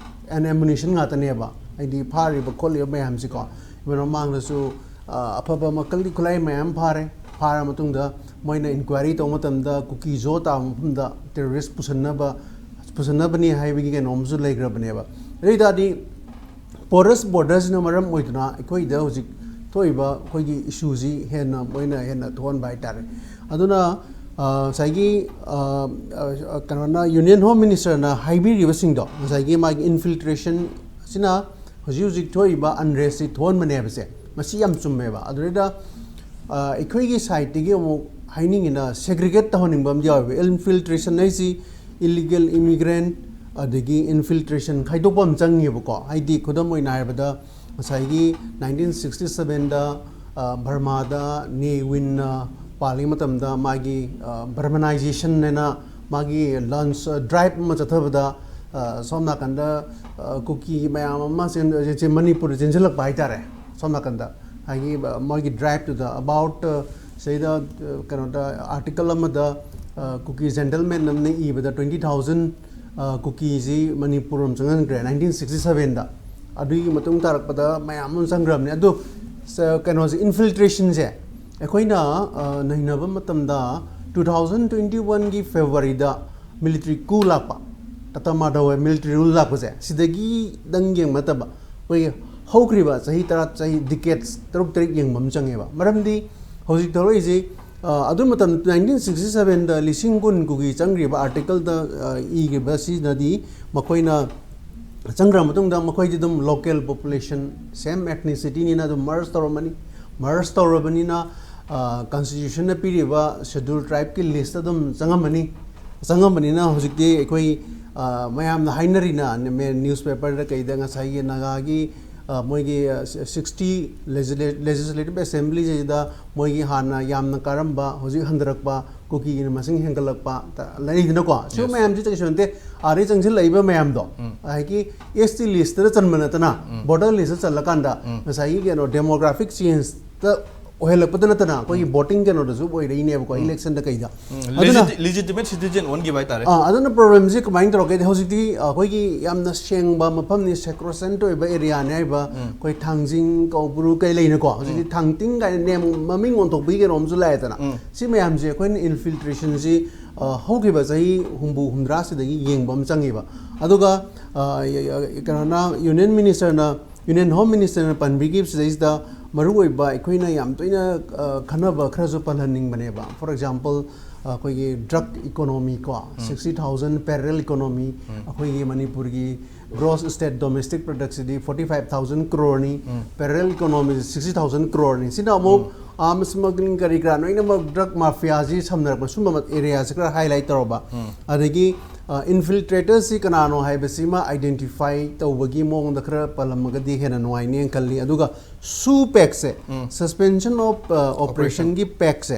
and ammunition ꯉꯥꯛꯇꯅꯦꯕ꯫ ꯍꯥꯏꯗꯤ ꯐꯥꯔꯤꯕ ꯈꯣꯠꯂꯤꯕ ꯃꯌꯥꯝꯁꯤꯀꯣ꯫ ꯏꯚꯟ ꯃꯃꯥꯡꯗꯁꯨ ꯑꯐꯕ ꯃꯈꯜꯒꯤ ꯈꯨꯠꯂꯥꯏ ꯃꯌꯥꯝ ꯐꯥꯔꯦ꯫ ꯐꯥꯔ ꯃꯇꯨꯡꯗ ꯃꯣꯏꯅ ꯏꯟꯀ꯭ꯋꯥꯏꯔꯤ ꯇꯧꯕ ꯃꯇꯝꯗ ꯀꯨꯀꯤ ꯖꯣ ꯇꯥꯕ ꯃꯐꯝꯗ ꯇꯦꯔꯣꯔꯤꯁ ꯄꯨꯁꯟꯅꯕ ꯄꯨꯁꯟꯅꯕꯅꯤ ꯍꯥꯏꯕꯒꯤ ꯀꯩꯅꯣꯝꯁꯨ ꯂꯩꯈ꯭ꯔꯕꯅꯦꯕ꯫ ꯑꯗꯨ ꯑꯣꯏꯇꯥꯔꯗꯤ ꯄꯣꯔꯁ ꯕꯣꯔꯗꯔꯁꯤꯅ ꯃꯔꯝ ꯑꯣꯏꯗꯨꯅ ꯑꯩꯈꯣꯏꯗ ꯍꯧꯖꯤꯛ ꯊꯣꯛꯏꯕ ꯑꯩꯈꯣꯏꯒꯤ ꯏꯁꯨꯁꯤ ꯍꯦꯟꯅ ꯃꯣꯏꯅ ꯍꯦꯟꯅ ꯊꯣꯛꯍꯟꯕ ꯍꯥꯏꯇꯥꯔꯦ꯫ ꯑꯗꯨꯅ ꯑ, ꯉꯁꯥꯏꯒꯤ, ꯑ, ꯑ, ꯀꯩꯅꯣꯅ, Union Home Minister ꯅ ꯍꯥꯏꯕꯤꯔꯤꯕꯁꯤꯡꯗꯣ, ꯉꯁꯥꯏꯒꯤ ꯃꯥꯒꯤ infiltration ꯁꯤꯅ ꯍꯧꯖꯤꯛ ꯍꯧꯖꯤꯛ ꯊꯣꯛꯏꯕ unrest ꯁꯤ ꯊꯣꯛꯍꯟꯕꯅꯦꯕꯁꯦ, ꯃꯁꯤ ꯌꯥꯝ ꯆꯨꯝꯃꯦꯕ꯫ ꯑꯗꯨꯗꯩꯗ, ꯑ, ꯑꯩꯈꯣꯏꯒꯤ side ꯇꯒꯤ ꯑꯃꯨꯛ ꯍꯥꯏꯅꯤꯡꯉꯤꯅ, segregate ꯇꯧꯍꯟꯅꯤꯡꯕ ꯑꯃ ꯌꯥꯎꯋꯦꯕ꯫ Infiltration ꯍꯥꯏꯁꯤ illegal immigrant, ꯑꯗꯒꯤ infiltration ꯈꯥꯏꯗꯣꯛꯄ ꯑꯃ ꯆꯪꯉꯦꯕꯀꯣ꯫ ꯍꯥꯏꯗꯤ, ꯈꯨꯗꯝ ꯑꯣꯏꯅ ꯍꯥꯏꯔꯕꯗ, ꯉꯁꯥꯏꯒꯤ nineteen sixty seven ꯗ, ꯑ, ꯕꯔꯃꯥꯗ ꯅꯦ ꯋꯤꯟꯅ ꯄꯥꯜꯂꯤꯉꯩ ꯃꯇꯝꯗ ꯃꯥꯒꯤ, ꯑ, Burmanization ꯍꯥꯏꯅ ꯃꯥꯒꯤ lunch, ꯑ, drive ꯑꯃ ꯆꯠꯊꯕꯗ, ꯑ, ꯁꯣꯝ ꯅꯥꯀꯟꯗ, ꯑ, ꯀꯨꯀꯤ ꯃꯌꯥꯝ ꯑꯃ ꯆꯦꯟ-, ꯆꯦ-, ꯃꯅꯤꯄꯨꯔꯗ ꯆꯦꯟꯁꯤꯜꯂꯛꯄ ꯍꯥꯏꯇꯥꯔꯦ, ꯁꯣꯝ ꯅꯥꯀꯟꯗ꯫ ꯍꯥꯏꯗꯤ, ꯑ, ꯃꯣꯏꯒꯤ drive ꯇꯨꯗ about, ꯑ, ꯁꯤꯗꯩꯗ, ꯑ, ꯀꯩꯅꯣꯗ, article ꯑꯃꯗ, ꯑ, ꯀꯨꯀꯤ gentleman ꯑꯃꯅ ꯏꯕꯗ twenty thousand, ꯑ, ꯀꯨꯀꯤꯁꯤ ꯃꯅꯤꯄꯨꯔ ꯑꯃ ꯆꯪꯍꯟꯈ꯭ꯔꯦ nineteen sixty seven ꯗ꯫ ꯑꯗꯨꯒꯤ ꯃꯇꯨꯡ ꯇꯥꯔꯛꯄꯗ ꯃꯌꯥꯝ ꯑꯃ ꯆꯪꯈ꯭ꯔꯕꯅꯤ꯫ ꯑꯗꯨ, ꯁ-, ꯀꯩꯅꯣꯁꯦ, infiltration ꯁꯦ ꯑꯩꯈꯣꯏꯅ, ꯑ, ꯅꯩꯅꯕ ꯃꯇꯝꯗ two thousand twenty one ꯒꯤ February ꯗ military coup ꯂꯥꯛꯄ, ꯇꯥꯇꯥ ꯃꯥꯙꯧ ꯍꯣꯏ military rule ꯂꯥꯛꯄꯁꯦ, ꯁꯤꯗꯒꯤꯗꯪ ꯌꯦꯡꯕ ꯅꯠꯇꯕ, ꯑꯩꯈꯣꯏꯒꯤ ꯍꯧꯈ꯭ꯔꯤꯕ ꯆꯍꯤ ꯇꯔꯥ, ꯆꯍꯤ decades ꯇꯔꯨꯛ ꯇꯔꯦꯠ ꯌꯦꯡꯕ ꯑꯃ ꯆꯪꯉꯦꯕ꯫ ꯃꯔꯝꯗꯤ ꯍꯧꯖꯤꯛ ꯊꯣꯛꯂꯛꯏꯁꯤ, ꯑ, ꯑꯗꯨ ꯃꯇꯝ nineteen sixty seven ꯗ ꯂꯤꯁꯤꯡ ꯀꯨꯟ ꯀꯨꯀꯤ ꯆꯪꯈ꯭ꯔꯤꯕ article ꯗ, ꯑ, ꯏꯈꯤꯕꯁꯤꯅꯗꯤ ꯃꯈꯣꯏꯅ ꯆꯪꯈ꯭ꯔ ꯃꯇꯨꯡꯗ ꯃꯈꯣꯏꯗꯤ ꯑꯗꯨꯝ local population, same ethnicity ꯅꯤꯅ ꯑꯗꯨꯝ merge ꯇꯧꯔꯝꯃꯅꯤ꯫ Merge ꯇꯧꯔꯕꯅꯤꯅ, ꯑ, constitution ꯅ ꯄꯤꯔꯤꯕ schedule tribe ꯀꯤ list ꯇ ꯑꯗꯨꯝ ꯆꯪꯉꯝꯃꯅꯤ꯫ ꯆꯪꯉꯝꯕꯅꯤꯅ ꯍꯧꯖꯤꯛꯇꯤ ꯑꯩꯈꯣꯏ, ꯑ, ꯃꯌꯥꯝꯅ ꯍꯥꯏꯅꯔꯤꯅ, ꯃꯦ-, newspaper ꯗ ꯀꯩꯗ ꯉꯁꯥꯏꯒꯤ ꯅꯥꯒꯥꯒꯤ, ꯑ, ꯃꯣꯏꯒꯤ, ꯑ, ꯁꯤ-, sixty legisla-, legislative assembly ꯁꯤꯗ ꯃꯣꯏꯒꯤ ꯍꯥꯟꯅ ꯌꯥꯝꯅ ꯀꯥꯔꯝꯕ, ꯍꯧꯖꯤꯛ ꯍꯟꯊꯔꯛꯄ, ꯀꯨꯀꯤꯒꯤꯅ ꯃꯁꯤꯡ ꯍꯦꯟꯒꯠꯂꯛꯄ, ꯇ-, ꯂꯩꯗꯅꯀꯣ? ꯁꯤ Yes. ꯃꯌꯥꯝꯁꯤ ꯀꯩꯁꯨ ꯅꯠꯇꯦ, ꯑꯥꯗꯩ ꯆꯪꯁꯤꯜꯂꯛꯏꯕ ꯃꯌꯥꯝꯗꯣ, ꯎꯝ꯫ ꯍꯥꯏꯗꯤ S T list ꯇ ꯆꯟꯕ ꯅꯠꯇꯅ, ꯎꯝ꯫ Voter list ꯇ ꯆꯜꯂꯀꯥꯟꯗ ꯎꯝ꯫ ꯉꯁꯥꯏꯒꯤ ꯀꯩꯅꯣ demographic change ꯇ ꯑꯣꯏꯍꯜꯂꯛꯄꯗ ꯅꯠꯇꯅ ꯑꯩꯈꯣꯏꯒꯤ ꯎꯝ꯫ Voting ꯀꯩꯅꯣꯗꯁꯨ ꯑꯣꯏꯔꯛꯏꯅꯦꯕꯀꯣ, ꯎꯝ꯫ Election ꯗ ꯀꯩꯗ꯫ ꯎꯝ, ꯑꯗꯨꯅ ꯂꯤꯖꯤꯇꯤ-, legitimate citizen ꯑꯣꯟꯈꯤꯕ ꯍꯥꯏꯇꯥꯔꯦ꯫ ꯑꯥ, ꯑꯗꯨꯅ problem ꯁꯤ ꯀꯃꯥꯏꯅ ꯇꯧꯔꯛꯀꯦ ꯍꯥꯏꯗꯤ, ꯍꯧꯖꯤꯛꯇꯤ ꯑꯩꯈꯣꯏꯒꯤ ꯌꯥꯝꯅ ꯁꯦꯡꯕ ꯃꯐꯝꯅꯤ, sacrosanct ꯑꯣꯏꯕ area ꯅꯤ ꯍꯥꯏꯕ, ꯎꯝ꯫ ꯑꯩꯈꯣꯏ ꯊꯥꯡꯖꯤꯡ, ꯀꯧꯕ꯭ꯔꯨ ꯀꯩ ꯂꯩꯅꯀꯣ, ꯍꯧꯖꯤꯛꯇꯤ ꯎꯝ꯫ ꯊꯥꯡꯇꯤꯡ ꯀꯥꯏꯅ name ꯃꯃꯤꯡ ꯑꯣꯟꯊꯣꯛꯄꯒꯤ ꯀꯩꯅꯣꯝꯁꯨ ꯂꯥꯛꯑꯦꯗꯅ꯫ ꯎꯝ꯫ ꯁꯤ ꯃꯌꯥꯝꯁꯦ ꯑꯩꯈꯣꯏꯅ infiltration ꯁꯤ, ꯑ, ꯍꯧꯈꯤꯕ ꯆꯍꯤ ꯍꯨꯝꯐꯨ ꯍꯨꯝꯗ꯭ꯔꯥ ꯁꯤꯗꯒꯤ ꯌꯦꯡꯕ ꯑꯃ ꯆꯪꯉꯦꯕ꯫ ꯑꯗꯨꯒ, ꯑ, ꯀꯩꯅꯣꯅ, Union Minister ꯅ Union Home Minister ꯅ ꯄꯟꯕꯤꯈꯤꯕꯁꯤꯗꯩꯁꯤꯗ ꯃꯔꯨꯑꯣꯏꯕ ꯑꯩꯈꯣꯏꯅ ꯌꯥꯝ ꯇꯣꯏꯅ, ꯑ, ꯈꯟꯅꯕ ꯈꯔꯁꯨ ꯄꯜꯍꯟꯅꯤꯡꯕꯅꯦꯕ꯫ For example, ꯑꯩꯈꯣꯏꯒꯤ ꯗ꯭ꯔꯒ ꯏꯀꯣꯅꯣꯃꯤ ꯀꯣ, ꯁꯤꯛꯁꯇꯤ ꯊꯥꯎꯖꯟ ꯄꯦꯔꯦꯂꯦꯜ ꯏꯀꯣꯅꯣꯃꯤ, ꯑꯩꯈꯣꯏꯒꯤ ꯃꯅꯤꯄꯨꯔꯒꯤ ꯒ꯭ꯔꯣꯁ ꯁ꯭ꯇꯦꯠ ꯗꯣꯃꯦꯁꯇꯤꯛ ꯄ꯭ꯔꯗꯛꯁꯤꯗꯤ ꯐꯣꯔꯇꯤ ꯐꯥꯏꯚ ꯊꯥꯎꯖꯟ ꯀ꯭ꯔꯣꯔꯅꯤ, ꯄꯦꯔꯦꯂꯦꯜ ꯏꯀꯣꯅꯣꯃꯤꯁꯤ ꯁꯤꯛꯁꯇꯤ ꯊꯥꯎꯖꯟ ꯀ꯭ꯔꯣꯔꯅꯤ꯫ ꯁꯤꯅ ꯑꯃꯨꯛ ꯑꯥꯔꯝꯁ ꯁ꯭ꯃꯒ꯭ꯂꯤꯡ ꯀꯔꯤ ꯀꯔꯥ ꯂꯣꯏꯅꯃꯛ ꯗ꯭ꯔꯒ ꯃꯥꯐꯤꯌꯥꯁꯤ ꯁꯝꯅꯔꯛꯄ ꯁꯨꯝꯕ ꯑꯦꯔꯤꯌꯥꯁꯤ ꯈꯔ ꯍꯥꯏꯂꯥꯏꯠ ꯇꯧꯔꯕ꯫ ꯑꯗꯒꯤ ꯏꯟꯐꯤꯜꯇ꯭ꯔꯦꯇꯔꯁꯤ ꯀꯅꯥꯅꯣ ꯍꯥꯏꯕꯁꯤꯃ ꯑꯥꯏꯗꯦꯟꯇꯤꯐꯥꯏ ꯇꯧꯕꯒꯤ ꯃꯑꯣꯡꯗ ꯈꯔ ꯄꯜꯂꯝꯃꯒꯗꯤ ꯍꯦꯟꯅ ꯅꯨꯡꯉꯥꯏꯅꯦꯅ ꯈꯜꯂꯤ꯫ ꯑꯗꯨꯒ ꯁꯨ ꯄꯦꯛꯁꯦ, ꯁꯁꯄꯦꯟꯁꯟ ꯑꯣꯐ ꯑꯣꯄꯔꯦꯁꯟꯒꯤ ꯄꯦꯛꯁꯦ,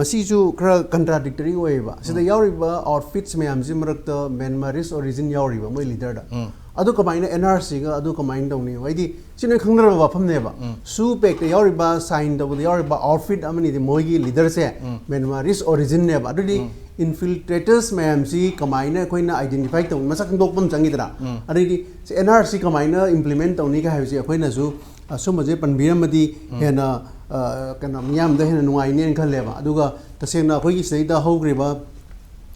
ꯃꯁꯤꯁꯨ ꯈꯔ ꯀꯟꯇ꯭ꯔꯥꯗꯤꯛꯇꯔꯤ ꯑꯣꯏꯌꯦꯕ꯫ ꯁꯤꯗ ꯌꯥꯎꯔꯤꯕ ꯑꯥꯎꯠꯐꯤꯠꯁ ꯃꯌꯥꯝꯁꯤ ꯃꯔꯛꯇ ꯃ꯭ꯌꯥꯟꯃꯥꯔꯤꯁ ꯑꯣꯔꯤꯖꯤꯟ ꯌꯥꯎꯔꯤꯕ ꯃꯣꯏ ꯂꯤꯗꯔꯗ꯫ ꯑꯗꯨ ꯀꯃꯥꯏꯅ ꯑꯦꯟ ꯑꯥꯔ ꯁꯤꯒ ꯑꯗꯨ ꯀꯃꯥꯏꯅ ꯇꯧꯅꯤ? ꯍꯥꯏꯗꯤ ꯁꯤ ꯅꯣꯏ ꯈꯪꯅꯔꯕ ꯋꯥꯐꯝꯅꯦꯕ꯫ ꯁꯨ ꯄꯦꯛꯇ ꯌꯥꯎꯔꯤꯕ, ꯁꯥꯏꯟ ꯇꯧꯕꯗ ꯌꯥꯎꯔꯤꯕ ꯑꯥꯎꯠꯐꯤꯠ ꯑꯃꯅꯤꯗꯤ ꯃꯣꯏꯒꯤ ꯂꯤꯗꯔꯁꯦ ꯃ꯭ꯌꯥꯟꯃꯥꯔꯤꯁ ꯑꯣꯔꯤꯖꯤꯟꯅꯦꯕ꯫ ꯑꯗꯨꯗꯤ ꯏꯟꯐꯤꯜꯇ꯭ꯔꯦꯇꯔꯁ ꯃꯌꯥꯝꯁꯤ ꯀꯃꯥꯏꯅ ꯑꯩꯈꯣꯏꯅ ꯑꯥꯏꯗꯦꯟꯇꯤꯐꯥꯏ ꯇꯧꯅꯤ? ꯃꯁꯛ ꯈꯪꯗꯣꯛꯄ ꯑꯃ ꯆꯪꯉꯤꯗꯅ꯫ ꯑꯗꯩꯗꯤ ꯑꯦꯟ ꯑꯥꯔ ꯁꯤ ꯀꯃꯥꯏꯅ ꯏꯝꯄ꯭ꯂꯤꯃꯦꯟ ꯇꯧꯅꯤꯒ ꯍꯥꯏꯕꯁꯤ ꯑꯩꯈꯣꯏꯅꯁꯨ ꯑꯁꯨꯝꯕꯁꯦ ꯄꯟꯕꯤꯔꯝꯃꯗꯤ ꯍꯦꯟꯅ, ꯑ, ꯀꯩꯅꯣ, ꯃꯤꯌꯥꯝꯗ ꯍꯦꯟꯅ ꯅꯨꯡꯉꯥꯏꯅꯦꯅ ꯈꯜꯂꯦꯕ꯫ ꯑꯗꯨꯒ ꯇꯁꯦꯡꯅ ꯑꯩꯈꯣꯏꯒꯤ ꯁꯤꯗꯩꯗ ꯍꯧꯈ꯭ꯔꯤꯕ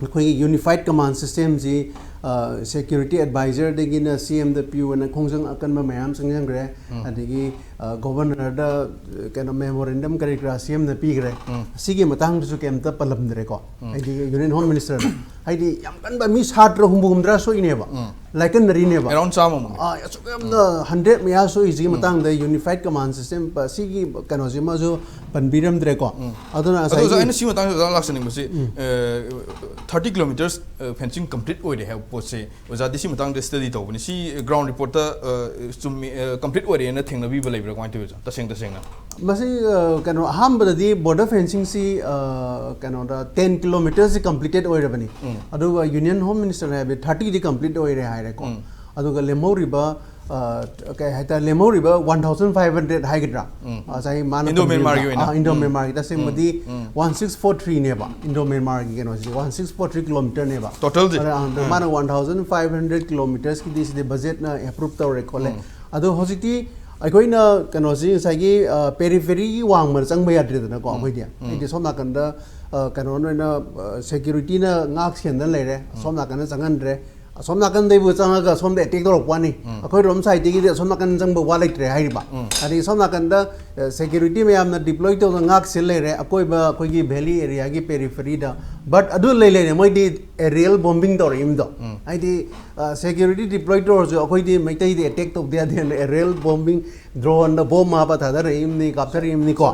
ꯑꯩꯈꯣꯏꯒꯤ ꯌꯨꯅꯤꯐꯥꯏꯠ ꯀꯃꯥꯟ ꯁꯤꯁꯇꯦꯝꯁꯤ, ꯑ, ꯁꯦꯀ꯭ꯌꯨꯔꯤꯇꯤ ꯑꯦꯗꯚꯥꯏꯖꯔꯗꯒꯤꯅ ꯁꯤ ꯑꯦꯝꯗ ꯄꯤꯌꯨꯅ ꯈꯣꯡꯖꯪ ꯑꯀꯟꯕ ꯃꯌꯥꯝ ꯆꯪꯁꯤꯟꯈ꯭ꯔꯦ꯫ ꯑꯗꯒꯤ, ꯑ, ꯒꯣꯚꯔꯅꯔꯗ, ꯑ, ꯀꯩꯅꯣ, ꯃꯦꯃꯣꯔꯦꯟꯗꯝ ꯀꯔꯤ ꯀꯔꯥ ꯁꯤ ꯑꯦꯝꯗ ꯄꯤꯈ꯭ꯔꯦ꯫ ꯁꯤꯒꯤ ꯃꯇꯥꯡꯗꯁꯨ ꯀꯩꯝꯇ ꯄꯜꯂꯝꯗ꯭ꯔꯦꯀꯣ꯫ ꯍꯥꯏꯗꯤ ꯌꯨꯅꯤꯌꯟ ꯍꯣꯝ ꯃꯤꯅꯤꯁꯇꯔꯅ, ꯍꯥꯏꯗꯤ ꯌꯥꯝ ꯀꯟꯕ ꯃꯤ ꯁꯥꯇ꯭ꯔ ꯍꯨꯝꯐꯨ ꯍꯨꯝꯗ꯭ꯔꯥ ꯁꯣꯛꯏꯅꯦꯕ, ꯂꯥꯏꯀꯠꯅꯔꯤꯅꯦꯕ꯫ ꯑꯦꯔꯥꯎꯟ ꯆꯥꯝꯃꯃꯨꯛ꯫ ꯑꯥ, ꯑꯁꯨꯛ ꯌꯥꯝꯅ ꯍꯟꯗ꯭ꯔꯦꯠ ꯃꯌꯥ ꯁꯣꯛꯏꯁꯤꯒꯤ ꯃꯇꯥꯡꯗ ꯌꯨꯅꯤꯐꯥꯏꯠ ꯀꯃꯥꯟ ꯁꯤꯁꯇꯦꯝ ꯁꯤꯒꯤ ꯀꯩꯅꯣꯁꯤꯃꯁꯨ ꯄꯟꯕꯤꯔꯝꯗ꯭ꯔꯦꯀꯣ꯫ ꯑꯗꯨꯅ ꯑꯗꯨ ꯑꯣꯖꯥ, ꯉꯁꯥꯏꯒꯤ ꯑꯩꯅ ꯁꯤ ꯃꯇꯥꯡꯗ ꯑꯣꯖꯥ ꯂꯥꯛꯆꯅꯤꯡꯕꯁꯤ, ꯊꯥꯔꯇꯤ ꯀꯤꯂꯣꯃꯤꯇꯔꯁ ꯐꯦꯟꯁꯤꯡ ꯀꯝꯄ꯭ꯂꯤꯠ ꯑꯣꯏꯔꯦ ꯍꯥꯏꯕ ꯄꯣꯠꯁꯦ ꯑꯣꯖꯥꯗꯤ ꯁꯤ ꯃꯇꯥꯡꯗ ꯁ꯭ꯇꯗꯤ ꯇꯧꯕꯅꯤ꯫ ꯁꯤ ꯒ꯭ꯔꯥꯎꯟ ꯔꯤꯄꯣꯔꯠꯇ ꯆꯨꯝꯃꯤ, ꯀꯝꯄ꯭ꯂꯤꯠ ꯑꯣꯏꯔꯦꯅ ꯊꯦꯡꯅꯕꯤꯕ ꯂꯩꯕ꯭ꯔꯥ? ꯀꯃꯥꯏꯅ ꯇꯧꯏ ꯑꯣꯖꯥ, ꯇꯁꯦꯡ ꯇꯁꯦꯡꯅ? ꯃꯁꯤ, ꯑ, ꯀꯩꯅꯣ, ꯑꯍꯥꯟꯕꯗꯗꯤ ꯕꯣꯔꯗꯔ ꯐꯦꯟꯁꯤꯡꯁꯤ, ꯑ, ꯀꯩꯅꯣꯗ ꯇꯦꯟ ꯀꯤꯂꯣꯃꯤꯇꯔꯁꯤ ꯀꯝꯄ꯭ꯂꯤꯇꯦꯠ ꯑꯣꯏꯔꯕꯅꯤ꯫ ꯑꯗꯨꯒ ꯌꯨꯅꯤꯌꯟ ꯍꯣꯝ ꯃꯤꯅꯤꯁꯇꯔꯅ ꯍꯥꯏꯕꯗꯤ ꯊꯥꯔꯇꯤꯗꯤ ꯀꯝꯄ꯭ꯂꯤꯠ ꯑꯣꯏꯔꯦ ꯍꯥꯏꯔꯦꯀꯣ꯫ ꯑꯗꯨꯒ ꯂꯦꯝꯍꯧꯔꯤꯕ, ꯑ, ꯀꯩ ꯍꯥꯏꯇꯥꯔꯦ, ꯂꯦꯝꯍꯧꯔꯤꯕ ꯋꯥꯟ ꯊꯥꯎꯖꯟ ꯐꯥꯏꯚ ꯍꯟꯗ꯭ꯔꯦꯠ ꯍꯥꯏꯒꯗ꯭ꯔꯥ? ꯉꯁꯥꯏ ꯃꯥꯅ ꯏꯟꯗꯣ ꯄꯟꯕꯤꯕꯗꯣ, ꯃ꯭ꯌꯥꯟꯃꯥꯔꯒꯤ ꯑꯣꯏꯅ? ꯑ, ꯏꯟꯗꯣ ꯃ꯭ꯌꯥꯟꯃꯥꯔꯒꯤ ꯇꯁꯦꯡꯕꯗꯤ ꯋꯥꯟ ꯁꯤꯛꯁ ꯐꯣꯔ ꯊ꯭ꯔꯤꯅꯦꯕ ꯏꯟꯗꯣ ꯃ꯭ꯌꯥꯟꯃꯥꯔꯒꯤ ꯀꯩꯅꯣꯁꯤꯗꯤ ꯋꯥꯟ ꯁꯤꯛꯁ ꯐꯣꯔ ꯊ꯭ꯔꯤ ꯀꯤꯂꯣꯃꯤꯇꯔꯅꯦꯕ꯫ ꯇꯣꯇꯦꯜꯁꯦ? ꯑꯗ, ꯑ, ꯑꯗ ꯃꯥꯅ ꯋꯥꯟ ꯊꯥꯎꯖꯟ ꯐꯥꯏꯚ ꯍꯟꯗ꯭ꯔꯦꯠ ꯀꯤꯂꯣꯃꯤꯇꯔꯁꯀꯤꯗꯤ ꯁꯤꯗꯤ ꯕꯖꯦꯠꯅ ꯑꯦꯄ꯭ꯔꯨꯞ ꯇꯧꯔꯦ ꯈꯣꯠꯂꯦ꯫ ꯑꯗꯣ ꯍꯧꯖꯤꯛꯇꯤ ꯑꯩꯈꯣꯏꯅ ꯀꯩꯅꯣꯁꯤ ꯉꯁꯥꯏꯒꯤ, ꯑ, ꯄꯦꯔꯤꯐꯦꯔꯤꯒꯤ ꯋꯥꯡꯃꯗ ꯆꯪꯕ ꯌꯥꯗ꯭ꯔꯦꯗꯅꯀꯣ ꯑꯩꯈꯣꯏꯗꯤ꯫ ꯍꯥꯏꯗꯤ ꯁꯣꯝ ꯅꯥꯀꯟꯗ, ꯑ, ꯀꯩꯅꯣ ꯑꯣꯏꯅ, ꯑ, ꯁꯦꯀ꯭ꯌꯨꯔꯤꯇꯤꯅ ꯉꯥꯛ ꯁꯦꯟꯗꯅ ꯂꯩꯔꯦ, ꯁꯣꯝ ꯅꯥꯀꯟꯗ ꯆꯪꯍꯟꯗ꯭ꯔꯦ꯫ ꯑꯁꯣꯝ ꯅꯥꯀꯟꯗꯩꯕꯨ ꯆꯪꯉꯒ ꯁꯣꯝꯗ ꯑꯦꯇꯦꯛ ꯇꯧꯔꯛꯄ ꯋꯥꯅꯤ꯫ ꯑꯩꯈꯣꯏꯔꯣꯝ ꯁꯥꯏꯠꯇꯒꯤꯗꯤ ꯑꯁꯣꯝ ꯅꯥꯀꯟ ꯆꯪꯕ ꯋꯥ ꯂꯩꯇ꯭ꯔꯦ ꯍꯥꯏꯔꯤꯕ꯫ ꯑꯗꯩ ꯁꯣꯝ ꯅꯥꯀꯟꯗ ꯁꯦꯀ꯭ꯌꯨꯔꯤꯇꯤ ꯃꯌꯥꯝꯅ ꯗꯤꯄ꯭ꯂꯣꯏ ꯇꯧꯗꯅ ꯉꯥꯛ ꯁꯦꯜ ꯂꯩꯔꯦ, ꯑꯀꯣꯏꯕ ꯑꯩꯈꯣꯏꯒꯤ ꯚꯦꯂꯤ ꯑꯦꯔꯤꯌꯥꯒꯤ ꯄꯦꯔꯤꯐꯦꯔꯤꯗ꯫ ꯕꯠ ꯑꯗꯨ ꯂꯩ ꯂꯩꯔꯦ, ꯃꯣꯏꯗꯤ ꯑꯦꯔꯤꯌꯦꯜ ꯕꯣꯝꯕꯤꯡ ꯇꯧꯔꯛꯏꯕꯗꯣ꯫ ꯍꯥꯏꯗꯤ ꯁꯦꯀ꯭ꯌꯨꯔꯤꯇꯤ ꯗꯤꯄ꯭ꯂꯣꯏ ꯇꯧꯔꯁꯨ ꯑꯩꯈꯣꯏꯗꯤ ꯃꯩꯇꯩꯗꯤ ꯑꯦꯇꯦꯛ ꯇꯧꯗ ꯌꯥꯗꯦꯅ ꯑꯦꯔꯤꯌꯦꯜ ꯕꯣꯝꯕꯤꯡ, ꯗ꯭ꯔꯣꯟꯗ ꯕꯣꯝ ꯍꯥꯞꯄ ꯊꯥꯗꯔꯛꯏꯕꯅꯤ, ꯀꯥꯞꯊꯔꯛꯏꯕꯅꯤꯀꯣ꯫